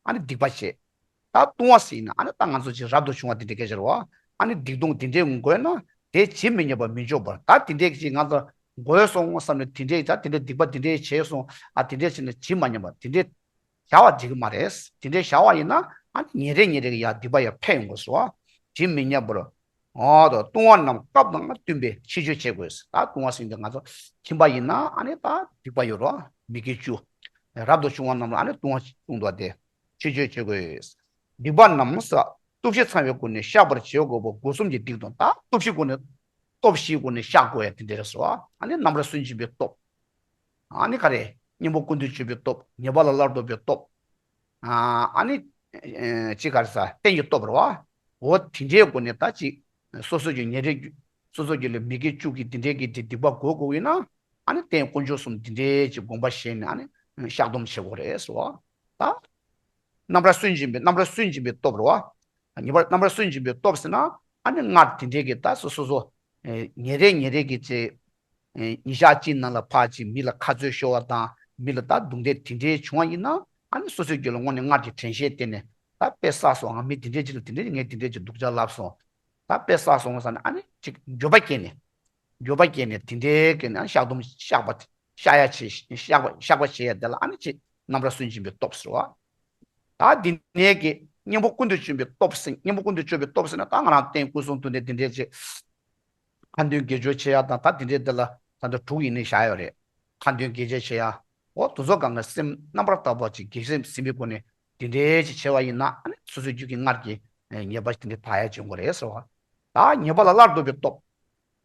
ཨ་ནི་སྡིག་པ་བྱས། ད་ལྟུང་བ་ཟེར་ན་ཨ་ནི་ད་ང་ཚོ་ཅིག་རབ་ཏུ་བྱུང་བ་དེ་འདྲའི་སྐད་ཆ་རེད་བ། ཨ་ནི་སྡིག་ལྟུང་དེ་འདྲའི་འགོས་ན་དེ་ཇི་མི་སྙམ་པར་མི་འཇོག་པར། ད་དེ་འདྲའི་ཅིག་ང་ཚོ་འགོས་སོང་བསམ་ནས་དེ་འདྲའི་ད་དེ་འདྲའི་སྡིག་པ་དེ་འདྲའི་བྱས་སོང་། ཨ། དེ་འདྲའི་བྱས་ནས་ཇི་མ་སྙམ་པར་དེ་འདྲའི་བཞག་པ་འགྲིག་གི་མ་རེད། དེ་འདྲའི་བཞག་པ་ཡིན་ན་ཨ་ནི་ཉིན་རེ་ཉིན་རེ་གི་ཡར་སྡིག་པ་ཡར་འཕེལ་ཡོང་གི་སོ། ཇི་མི་སྙམ་པར། འོ་ད་ལྟུང་བ་རྣམས་སྐབས་དང་བསྟུན་པའི་ཕྱིར་བཅོས་བྱེད་དགོས། ད་ལྟུང་བ་ཟེར་དུས་ང་ཚོ་ཁྱིམ་པ་ཡིན་ན་ཨ་ནི་ད་སྡིག་པ་ཡོད་རོ། མི་དགེ་བཅུ། རབ་ཏུ་བྱུང་བ་རྣམས་ལ་ཨ་ནི་ལྟུང་བ་བྱུང་འདུག་སྟེ། ཕྱིར་བཅོས་བྱེད་དགོས། སྡིག་པ་རྣམས་སྟོབས་བཞི་ཚང་བའི་སྒོ་ནས་བཤགས་པར་བྱེད་དགོས་པ་སྒོ་གསུམ་གྱི་སྡིག་ལྟུང་། ད་སྟོབས་བཞིའི་སྒོ་ནས། སྟོབས་བཞིའི་སྒོ་ནས་བཤགས་དགོས་ཡ་དེ་འདྲ་རེད་ཟེར་བ། ཨ་ནི་རྣམ་པར་སུན་འབྱིན་པའི་སྟོབས། ཨ་ནི་ག་རེ། གཉེན་པོ་ཀུན་ཏུ་སྤྱོད་པའི་སྟོབས། ཉེས་པ་ལ་སླར་ལྡོག་པའི་སྟོབས། ཨ་ནི་ཅི་ག་རེ་ཟ། རྟེན་གྱི་སྟོབས་རེད་བ། འོ་དེ་འདྲའི་སྒོ་ནས་ད་ཅིག་སོ་སོ་གི་ཉེ་རེ། སོ་སོ་གི་ལ་མི་དགེ་བཅུ་གི་དེ་འདྲའི་གི་དེ་སྡིག་པ་འགོས་དགོས་ཡིན་ན། ཨ་ནི་རྟེན་དཀོན་མཆོག་གསུམ་དེ་འདྲའི་ཅིག་དགོངས་པ་བཞེས་ནས་ཨ་ནི་བཤགས་སྡོམ་བྱེད་དགོས་རེད་ཟེར་བ། ད་རྣམ་པར་སུན་འབྱིན་པའི། རྣམ་པར་སུན་འབྱིན་པའི་སྟོབས་རེད་བ། ཉེས་པ། རྣམ་པར་སུན་འབྱིན་པའི་སྟོབས་ཟེར་ན་ཨ་ནི་སྔར་དེ་འདྲའི་གི་ད་སོ་སོ་སོ། ཨེ། ཉིན་རེ་ཉིན་རེ་གི་ཅིག་ཨེ། ཉིན་ཞག་གཅིག་ནང་ལ་ཕར་ཅིག་མི་ལ་ཁ་རྩོད་ཤོར་བ་དང་མི་ལ་ད་རྡུང་རྡེག་དེ་འདྲའི་བྱུང་བ་ཡིན་ན་ཨ་ནི་སོ་སོའི་རྒྱུད་ལ་དངོས་གནས་སྔར་གྱི་དྲན་ཤེས་བསྟེན་ནས་ད་དཔེ་བསགས་སོང་། ང་མི་དེ་འདྲའི་ཅིག་ལ་དེ་འདྲའི་ངས་དེ་འདྲའི་ཅིག་སྡུག་ཅག་ལབ་སོང་། ད་དཔེ་བསགས་སོང་ཟེར་ནས་ཨ་ནི་ཅིག་འགྱོད་པ་སྐྱེས་ནས། འགྱོད་པ་སྐྱེས་ནས་དེ་འདྲའི་སྐྱེས་ནས་ཨ་ནི་བཤགས་སྡོམ་བཤགས་པ། བཤགས་ཡ་བྱེད། བཤགས་པ། བཤགས་པ་བྱེད་ཡ་དེ་ལ་ཨ་ནི་ཅིག་རྣམ་པར་སུན་འབྱིན་པའི་སྟོབས་ཟེར་བ། ད་འདི་ནས་ཀྱི་གཉེན་པོ་ཀུན་ཏུ་སྤྱོད་པའི་སྟོབས་ཟེར། གཉེན་པོ་ཀུན་ཏུ་སྤྱོད་པའི་སྟོབས་ཟེར་ན་ད་ང་རང་རྟེན་སྐུ་གསུང་ཐུགས་ནས་འདི་འདྲའི་ཅིག་ཁ་འདོན་དགེ་སྦྱོར་བྱེད་ཡ་དང་། ད་འདི་འདྲའི་འདི་ལ་ད་ལྟ་དྲུག་ཡིན་ནས་བཞག་ཡོད་རེད། ཁ་འདོན་དགེ་སྦྱོར་བྱེད་ཡ། འོ་དེ་ཚོ་གང་ག་སེམས་རྣམ་པར་དག་པ་ཅིག་དགེ་སེམས་ཟིན་པའི་སྒོ་ནས་འདི་འདྲའི་ཅིག་བྱེད་པ་ཡིན་ན་ཨ་ནི་སོ་སོའི་རྒྱུད་ཀྱི་སྔར་གྱི་ཉེས་པ་དེ་འདྲ་དག་ཡ་བྱེད་དགོས་རེད་ཟེར་བ། ད་ཉེས་པ་ལ་སླར་ལྡོག་པའི་སྟོབས།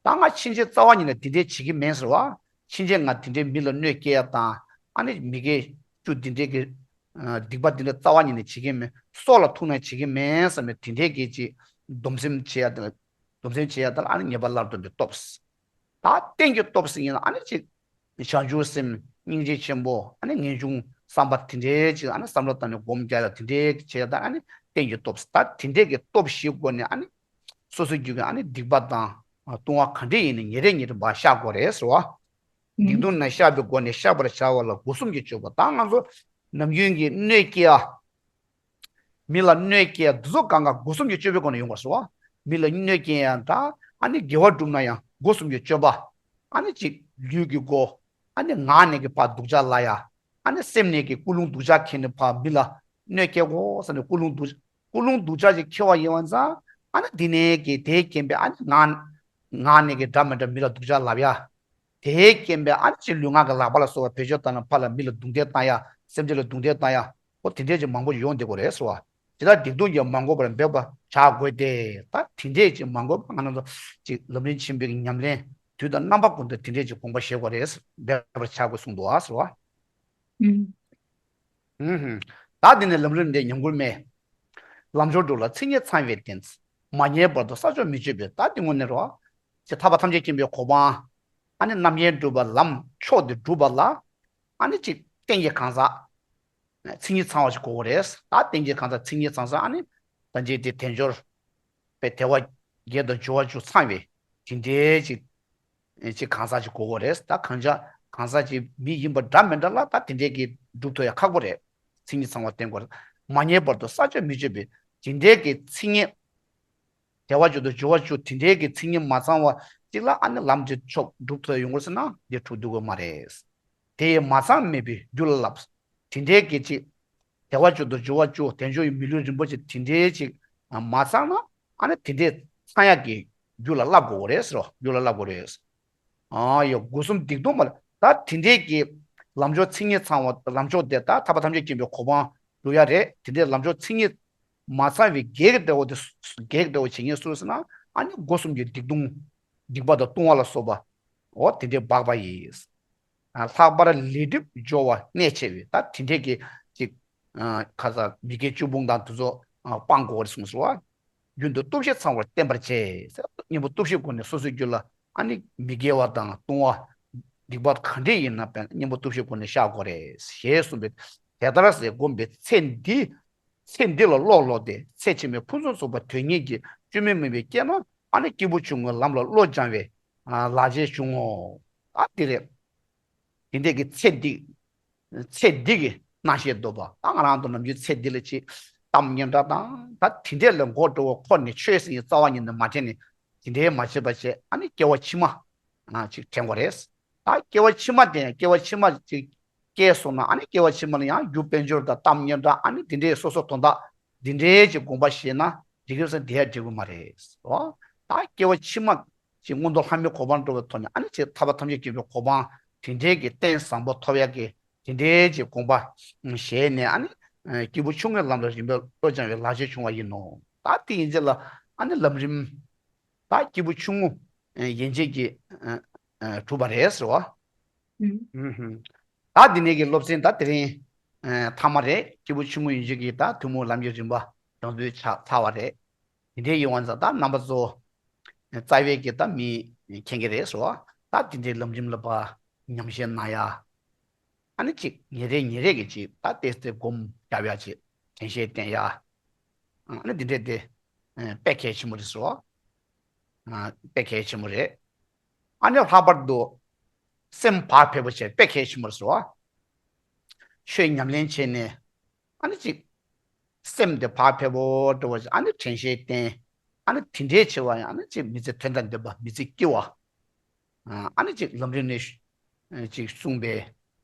ད་ང་ཕྱིན་ཆད་རྩ་བ་ཉིད་ནས་དེ་འདྲའི་བྱེད་ཀྱི་མིན་ཟེར་བ། ཕྱིན་ཆད་ང་དེ་འདྲའི་མི་ལ་གནོད་སྐྱེལ་ཡ་དང་། ཨ་ནི་མི་དགེ་བཅུ་འདི་འདྲའི་གི་ཨ་སྡིག་པ་འདི་འདྲ་རྩ་བ་ཉིད་ནས་བྱེད་ཀྱི་མིན། སྲོག་ལ་ཐུག་ན་བྱེད་ཀྱི་མིན་བསམ་ནས་དེ་འདྲའི་གི་ཅིག་སྡོམ་སེམས་བྱེད་ཡ་དང་། སྡོམ་སེམས་བྱེད་ཡ་དང་། ཨ་ནི་ཉེས་པ་སླར་ལྡོག་པའི་སྟོབས། ད་རྟེན་གྱི་སྟོབས་ཟེར་ཡིན་ན་ཨ་ནི་ཅིག་བྱང་ཆུབ་སེམས། སྙིང་རྗེ་ཆེན་པོ། ཨ་ནི་ངེས་འབྱུང་ བསམ་པ་དེ་འདྲའི་ཅིག་ཨ་ནི་བསམ་བློ་བཏང་ནས་སྒོམ་རྒྱག་ཡ་དེ་འདྲའི་བྱས་ད་ཨ་ནི་རྟེན་གྱི་སྟོབས། ད་དེ་འདྲའི་གི་སྟོབས་བཞིའི་སྒོ་ནས་ཨ་ནི་སོ་སོའི་རྒྱུད་ཀྱི་ཨ་ནི་སྡིག་པ་དང་ལྟུང་བ་ག་འདྲ་ཡིན་ནའི་ཉིན་རེ་ཉིན་རེ་མར་བཤགས་དགོས་རེད་ཟེར་བ། སྡིག་ལྟུང་རྣམས་བཤགས་པའི་སྒོ་ནས་བཤགས་པར་བྱ་བ་ལ་སྒོ་གསུམ་གྱིས་སྤྱོད་པ། ད་ང་ཚོ་ནམ་རྒྱུན་གྱི་གནོད་སྐྱེལ་ཡ། མི་ལ་གནོད་སྐྱེལ་ཡ་འདི་ཚོ་གང་ག་སྒོ་གསུམ་གྱི་སྤྱོད་པའི་སྒོ་ནས་ཡོང་བར་ཟེར་བ། མི་ལ་གནོད་སྐྱེལ་ཡ་འདྲ། ཨ་ནི་དགེ་བ་བསྒྲུབ་ན་ཡང་སྒོ་གསུམ་གྱི་སྤྱོད་པ། ཨ་ནི་གཅིག་ལུས་ཀྱི་སྒོ། ཨ་ནི་ངག་ནས་ཀྱི་ཕར་སྡུག་ཅག་སླ་ཡ། ཨ་ནི་སེམས་ནས་ཀྱི་ཀུན་སློང་སྡུག་ཅག་ཁྱེར་ནས་ཕར་མི་ལ་གནོད་སྐྱེལ་དགོས་ཟེར་ནས་ཀུན་སློང་སྡུག་ཀུན་སློང་སྡུག་ཅག་ཅིག་ཁྱེར་བ་ཡིན་པ་ཙང་། ཨ་ནི་འདི་ནས་ཀྱི་དེའི་རྐྱེན་པས་ཨ་ནི་ངག་ངག་ནས་ཀྱི་འདྲ་མི་འདྲ་མི་ལ་སྡུག་ཅག་ལབ་ཡ། དེའི་རྐྱེན་པས་ཨ་ནི་ཅིག་ལུས་ངག་གི་ལག་པ་ལ་སོགས་པ་བེད་སྤྱོད་བཏང་ན་ཕར་ལ་མི་ལ་རྡུང་རྡེག་བཏང་ཡ། སེམས་ཅན་ལ་རྡུང་རྡེག་བཏང་ཡ། ཨོ་དེ་འདྲས་ཅིག་མང་པོ་ཡོང་བསྡད་ཀྱི་རེད་ཟེར་བ། ཇི་ལྟར་སྡིག་ལྟུང་གིས་མ་གོས་པར་འབད་པར་བྱ་དགོས་ཏེ། ད་དེ་འདྲས་ཅིག་མ་གོས་པར་ང་རང་ཚོ་ཅིག་ལམ་རིམ་ཆེན་པོའི་ཉམས་ལེན་དུས་དང་རྣམ་པ་ཀུན་ཏུ་དེ་འདྲས་ཅིག་དགོངས་པ་བཞེས་དགོས་རེད། འབད་པར་བྱ་དགོས་གསུངས་འདུག་ཨ་ཟེར་བ། ཨུམ། ཨུམ། ད་འདི་ནས་ལམ་རིམ་འདི་ཉམས་མགུར་མའི། ལམ་མཆོག་སྒྲུབ་ལ་མཚན་ཉིད་ཚང་བའི་རྟེན། མ་རྙེད་བར་དུ་ས་ཕྱོགས་མི་ཆོད་པས། ད་འདི་དངོས་གནས་རོ། ཅེས་ཐར་པ་ཐམས་ཅད་མཁྱེན་པའི་གོ་འཕང་། ཨ་ནི་རྣམ་མཁྱེན་སྒྲུབ་པ་ལམ་མཆོག་འདི་སྒྲུབ་པ་ལ། ཨ་ནི་ཅིག་རྟེན་གྱི་གང་ཟག་མཚན་ཉིད་ཚང་བ་ཞིག་དགོས་ཀྱི་རེད། ད་རྟེན་གྱི་གང་ཟག་མཚན་ཉིད་ཚང་ས་ཨ་ནི། ད་འཇིག་རྟེན་དལ་འབྱོར་པའི་དལ་བ་བརྒྱད་དང་འབྱོར་བ་བཅུ་ཚང་བའི་དེ་འདྲའི་ཅིག་ཅིག་གང་ཟག་ཅིག་དགོས་ཀྱི་རེད། ད་གང་ཅག་གང་ཟག་ཅིག་མི་ཡིན་པ་འདྲ་མི་འདྲ་ལ་ད་དེ་འདྲའི་གི་སྒྲུབ་ཐུབ་ཡ་ཁག་པོ་རེད། མཚན་ཉིད་ཚང་བ་བསྟེན་དགོས་རེད། མ་རྙེད་བར་དུ་ས་ཕྱོགས་མི་ཆོད་པས། དེ་འདྲའི་གི་མཚན་ཉིད། དལ་བ་བཅུ་དང་འབྱོར་བ་བཅུ་དེ་འདྲའི་གི་མཚན་ཉིད་མ་ཚང་བ་ཅིག་ལ་ཨ་ནི་ལམ་དེ་མཆོག་སྒྲུབ་ཐུབ་ཡ་ཡོང་གི་རེད་ཟེར་ན་འདི་འགྲུབ་ཐུབ་ཀྱི་མ་རེད། དེ་ཡི་མ་ཚང་མེད་པའི་རྒྱུ་ལ་བསླབ། དེ་འདྲའི་གི་ཅིག་དལ་བ་བཅུ་དང་འབྱོར་བ་བཅུ་དལ་འབྱོར་གྱི་མི་ལུས་རིན་པོ་ཆེ་དེ་འདྲའི་ཅིག་མ་ཚང་ན་ཨ་ནི་དེ་འདྲའི་ཚང་ཡག་གི་རྒྱུ་ལ་བསླབ་དགོས་རེད་ཟེར་རོ། རྒྱུ་ལ་བསླབ་དགོས་རེད། ཨ་ཡོ་སྒོ་གསུམ་སྡིག་ལྟུང་མ་ལ་ད་དེ་འདྲའི་གི་ལམ་མཆོག་མཚན་ཉིད་ཚང་བ་ལམ་མཆོག་དེ་ད་ཐར་པ་ཐམས་ཅད་མཁྱེན་པའི་གོ་འཕང་འགྲོ་ཡ་རེད། དེ་འདྲའི་ལམ་མཆོག་མཚན་ཉིད་མ་ཚང་བའི་གེགས་འདྲ་བོ་དེ་གེགས་འདྲ་བོ་བྱེད་ངེས་སུ་ཟེར་ན་ཨ་ནི་སྒོ་གསུམ་གྱི་སྡིག་ལྟུང་སྡིག་པ་དང་ལྟུང་བ་ལ་སོགས་པ་འོ་དེ་འདྲའི་སྦགས་པ་ཡིས། ལྷག་པར་ལས་སྒྲིབ་སྦྱོར་བ་གནད་ཆེ་བས། ད་དེ་འདྲས་ཀྱི་ཅིག་ཁ་ས་མི་དགེ་བཅུ་སྤོང་དང་དེ་ཚོ་སྤང་དགོས་རེད་གསུངས་སོ། རྒྱུན་དུ་སྟོབས་བཞི་ཚང་བར་བསྟེན་པར་བྱེད། གཉེན་པོ་སྟོབས་བཞིའི་སྒོ་ནས་སོ་སོའི་རྒྱུད་ལ་ཨ་ནི་མི་དགེ་བ་དང་ལྟུང་བ་སྡིག་པ་ག་འདྲས་ཡིན་ན་བས་གཉེན་པོ་སྟོབས་བཞིའི་སྒོ་ནས་བཤགས་དགོས་རེད་ཞེས་གསུངས་པས། དེ་ལྟར་ཟེར་བསྒོམས་པའི་ཚེ་འདི། ཚེ་འདི་ལ་བློ་ལོག་སྟེ་ཚེ་ཕྱི་མའི་ཕུན་སུམ་ཚོགས་པ་དོན་གཉེར་གྱི་བཅོས་མིན་སྨོན་པས་བསྐྱེད་ན་ཨ་ནི་སྐྱེས་བུ་ཆུང་ངུའི་ལམ་ལ་བློ་སྦྱང་བའི་ལག་རྗེས་འབྱུང་ངོ་། ཨ་དེ་རེད། དེ་འདྲས་ཀྱི་ཚེ་འདི། ཚེ་འདི་གི་སྣང་ཤས་འདོད་པ། ད་ང་རང་ཚོ་ནམ་རྒྱུན་ཚེ་འདི་ལ་ཅིག་གཏམ་སྙན་གྲགས་དང་ད་དེ་འདྲས་ལ་མགོ་འགྲོ་བ་ཁོ་ནས་ཆོས་ཟེར་ཡི་རྩ་བ་ཉིད་ནས་མ་དྲན་ནས་དེ་འདྲས་མ་བྱེད་པ་བྱས་ཨ་ནི་སྐྱེ་བ་ཕྱི་མ་ཅིག་དྲན་དགོས་རེད། ད་སྐྱེ་བ་ཕྱི་མ་དེ་སྐྱེ་བ་ཕྱི་མ་ཅིག་སྐྱེས་སོང་ན་ཨ་ནི་སྐྱེ་བ་ཕྱི་མ་ལ་ཡང་རྒྱུ་དཔལ་འབྱོར་དང་གཏམ་སྙན་གྲགས་ཨ་ནི་དེ་འདྲས་སོ་སོ་དོན་དག་དེ་འདྲས་ཅིག་དགོངས་པ་བཞེས་ན་འགྲིག་གི་རེད་ཟེར་དེ་ཡང་འགྲིག་གི་མ་རེད། ད་སྐྱེ་བ་ཕྱི་མ་ཅིག་མངོན་མཐོ་ལྷ་མིའི་གོ་འཕང་འགྲོ་བའི་ཐོག་ནས་ཨ་ནི་ཅིག་ཐར་པ་ཐམས་ཅད་མཁྱེན་པའི་གོ་འཕང་དེ་འདྲའི་གི་རྟེན་བཟང་པོ་ཐོབ་ཡག་གི་དེ་འདྲའི་ཅིག་དགོངས་པ་བཞེས་ནས་ཨ་ནི་སྐྱེས་བུ་ཆུང་ངུའི་ལམ་ལ་རིམ་པས་བློ་སྦྱང་བའི་ལག་རྗེས་བྱུང་བ་ཡིན་ནོ། ད་དེ་ཡན་ཆད་ལ་ཨ་ནི་ལམ་རིམ་ད་སྐྱེས་བུ་ཆུང་ངུ་ཡན་ཆད་ཀྱིས་གྲུབ་པ་རེད་ཟེར་བ། ད་འདི་ནས་ཀྱི་སློབ་ཚན་ད་དེ་རིང་མཐའ་མ་རེད། སྐྱེས་བུ་ཆུང་ངུ་ཡན་ཆད་ཀྱི་ད་ཐུན་མོང་ལམ་གྱི་རིམ་པ་སྦྱང་ཚུལ་ཆགས་ཚར་བ་རེད། དེ་འདྲའི་ཡིན་བ་ཙང་ད་རྣམ་པ་ཚོ་རྩ་བའི་གི་ད་མི་མཁྱེན་གྱི་རེད་ཟེར་བ། ད་དེ་འདྲའི་ལམ་རིམ་ལ་ཕར་ཉམས་བཞེས་གནང་ཡ། ཨ་ནི་ཅིག་ཉིན་རེ་ཉིན་རེ་གི་ཅིག་ད་ཏོག་ཙམ་སྒོམ་རྒྱབ་ཡ་ཅིག་དྲན་ཤེས་བསྟེན་ཡ། ཨ་ནི་འདི་འདྲས་དེ་དཔེ་གལ་ཆེན་པོ་རེད་ཟེར་བ། དཔེ་གལ་ཆེན་པོ་རེད། ཨ་ནི་ལྷག་པར་དུ་སེམས་བག་ཕེབས་པོ་བྱས་དཔེ་གལ་ཆེན་པོ་རེད་ཟེར་བ། ཆོས་ཉམས་ལེན་བྱས་ནས་ཨ་ནི་ཅིག་སེམས་དེ་བག་ཕེབས་པོ་འགྲོ་བ་ཅིག་ཨ་ནི་དྲན་ཤེས་བསྟེན། ཨ་ནི་དེ་འདྲའི་བྱེད་པ་ཡང་ཨ་ནི་ཅིག་མི་ཚེ་དོན་དང་ལྡན་པ་མི་ཚེ་སྐྱིད་པ། ཨ་ནི་ཅིག་ལམ་རིམ་ནས་ཅིག་གསུངས་པའི་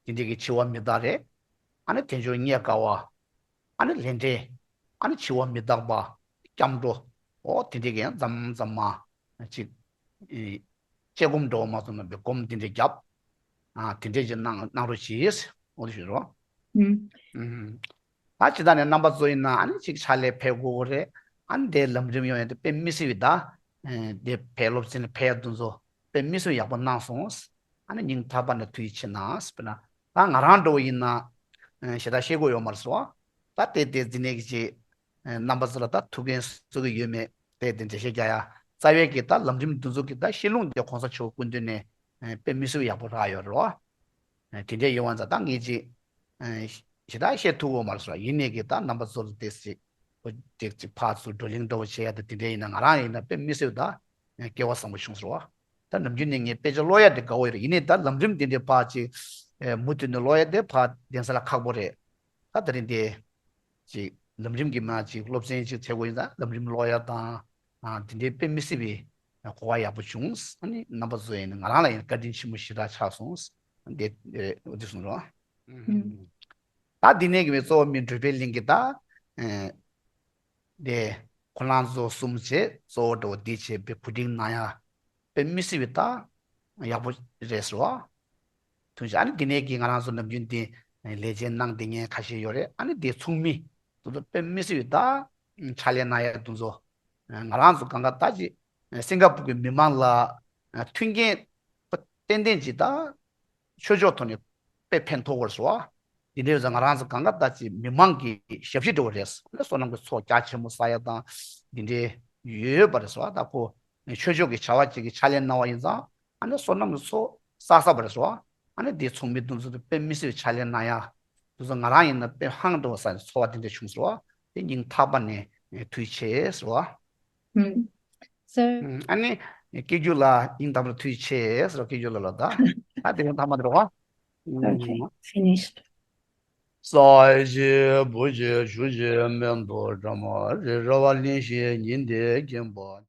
དེ་འདྲའི་གི་འཆི་བ་མི་རྟག་རེད། ཨ་ནི་དལ་འབྱོར་རྙེད་དཀའ་བ། ཨ་ནི་ལས་འབྲས། ཨ་ནི་འཆི་བ་མི་རྟག་པ། སྐྱབས་འགྲོ། འོ་དེ་འདྲའི་གི་ཡང་མཚམས་མཚམས་མ་ཅིག་དཔྱད་སྒོམ་འགྲོ་བ་མ་སོང་ན་པའི་སྒོམ་དེ་འདྲའི་རྒྱབ། ཨ་དེ་འདྲའི་ཅིག་གནང་གནང་རོགས་གྱིས། འོ་དེ་ཞུ་རོགས། ད་ཇི་ལྟར་ནས་རྣམ་པ་ཚོ་ཡིན་ན་ཨ་ནི་ཅིག་ཕྱག་ལས་ཕེབས་དགོས་རེད། ཨ་ནི་དེ་ལམ་རིམ་ཡོང་ཡ་དེ་དཔེ་མི་སྲིད་པའི་ད། དེ་ཕེབས་སློབ་ཚན་ཕེབས་དུ་ཚོ་དཔེ་མི་སྲིད་ཡག་པོ་གནང་སོང་། ཨ་ནི་སྙིང་ཐག་པ་ནས་ཐུགས་རྗེ་ཆེ་གནང་། དཔེར་ན་ད་ང་རང་འདྲ་བོ་ཡིན་ན་ཞེ་དྲག་ཤེས་དགོས་ཡོད་མ་རེད་ཟེར་བ། ད་དེ་དེ་འཛིན་ནས་ཀྱི་ཅིག་རྣམ་པ་ཚོ་ལ་ད་ཐུགས་འགན་གསོ་གི་ཡོད་མེད་དེ་དེ་འགྲེལ་བཤད་རྒྱག་ཡ། རྩ་བའི་གི་ད་ལམ་རིམ་དུ་ཚོ་གི་ད་ཤེས་ལུང་དེ་གོང་ས་མཆོག་སྐུ་མདུན་ནས་དཔེ་མི་སྲིད་ཡག་པོ་རག་ཡོད་རེད་བ། དེ་འདྲ་ཡོད་བ་ཙང་ད་ངས་ཅིག་ཞེ་དྲག་བཤད་ཐུབ་ཀྱི་ཡོད་མ་རེད་ཟེར་བ། ཡིན་ནའི་གི་ད་རྣམ་པ་ཚོ་ལ་དེ་ཅིག་ཨོ་དེ་ཅིག་ཕར་ཚུར་བགྲོ་གླེང་འདྲ་བོ་བྱེད་ཡ་དང་དེ་འདྲ་ཡིན་ན་ང་རང་ཡིན་ན་དཔེ་མི་སྲིད་པ་ད་སྐལ་བ་བཟང་པོ་བྱུང་ཟེར་བ། ད་ནམ་རྒྱུན་ནས་ངས་དཔེ་ཆ་ཀློག་ཡ་དེ་དགའ་བོ་ཡོད་རེད། ཡིན་ནའི་ད་ལམ་རིམ་དེ་འདྲའི་ཕར་ཅིག་ཨེ་མུ་མཐུད་ནས་ཀློག་ཡ་དེ་ཕར་གདན་ས་ལ་ཁག་པོ་རེད། ད་དེ་རིང་དེ་ཅིག་ལམ་རིམ་གྱི་མ་ཅིག་སློབ་ཚན་ཅིག་བྱེད་དགོས་ཡིན་ཙང་ལམ་རིམ་ཀློག་ཡ་དང་ཨ་དེ་འདྲའི་དཔེ་མི་སྲིད་པའི་གོ་བ་ཡག་པོ་བྱུང་། ཨ་ནི་རྣམ་པ་ཚོ་ཡིན་ན་ང་རང་ལ་ཡིན་བཀའ་དྲིན་ཆེན་པོ་ཞེ་དྲག་ཆགས་སོང་། དེ་རེད། འོ་དེ་གསུངས་རོགས། ཨུམ། ད་འདི་ནས་ཀྱི་མི་གཙོ་བོ་མི་འགྲུལ་པའི་གླིང་གི་ད་ཨེ་དེ་ཁོ་རང་ཚོ་གསུམ་བྱས་གཙོ་བོ་འགྲོ་འདི་བྱས་པའི་གོ་སྒྲིག་གནང་ཡ་དཔེ་མི་སྲིད་པའི་ད་ཡག་པོ་རེད་ཟེར་བ། ཐུན་ཞིག་ཨ་ནི་འདི་ནས་ཀྱི་ང་རང་ཚོ་ནམ་རྒྱུན་འདི་ལས་བྱེད་གནང་བསྡད་མཁན་ཁ་ཤས་ཡོད་རེད། ཨ་ནི་དེ་ཚོགས་མི་དེ་ཚོ་དཔེ་མི་སྲིད་པའི་ད་ཕྱག་ལས་གནང་ཡ་དེ་ཚོ་ང་རང་ཚོ་གང་ག་ད་ཅི་སིང་ག་པུར་གྱི་མི་མང་ལ་མཐུན་རྐྱེན་ཏན་ཏན་ཅིག་ད་ཆོས་ཕྱོགས་ཐོག་ནས་དཔེ་ཕན་ཐོགས་པར་བཟོ་བ། དེ་འདྲའི་བཟོ་ང་རང་ཚོ་གང་ག་ད་ཅི་མི་མང་གི་ཞབས་ཕྱི་འདྲ་བོ་རེད། ཨ་ནི་བསོད་ནམས་ཀྱི་ཚོགས་རྒྱ་ཆེན་པོ་བསགས་ཡ་དང་འདི་འདྲའི་ཡོད་པ་རེད་ཟེར་བ། ད་ཁོ་ཆོས་ཕྱོགས་ཀྱི་བྱ་བ་ཅིག་གི་ཕྱག་ལས་གནང་བ་ཡིན་ཙང་ཨ་ནི་བསོད་ནམས་ཀྱི་ཚོགས་བསགས་བསགས་པ་རེད་ཟེར་བ། ཨ་ནི་དེ་ཚོགས་མི་དེ་ཚོ་དཔེ་མི་སྲིད་པའི་ཕྱག་ལས་གནང་ཡ་དེ་ཚོ་ང་རང་ཡིན་ན་དཔེ་ཧང་འདྲ་བོ་ཟ་ནས་ཚོར་བ་དེ་འདྲ་བྱུང་ཟེར་བ། དེ་སྙིང་ཐག་པ་ནས་ཐུགས་རྗེ་ཆེ་ཟེར་བ། ཨུམ། So ཨ་ནི་སྐད་སྒྱུར་ལ་སྙིང་ཐག་པ་ཐུགས་རྗེ་ཆེ་ཟེར་བ། སྐད་སྒྱུར་ལ་ལ་ད་ད་དེ་རིང་ཐ་མ་དེ་རེད་བ། Okay, finished. ས་གཞི་བུ་གཞི་ཆུ་གཞི་མེ་ཏོག་སྒྲོལ་མ་རི་ར་བ་གླིང་བཞི་ཉི་ཟླའི་སྐྱེ་འཕགས།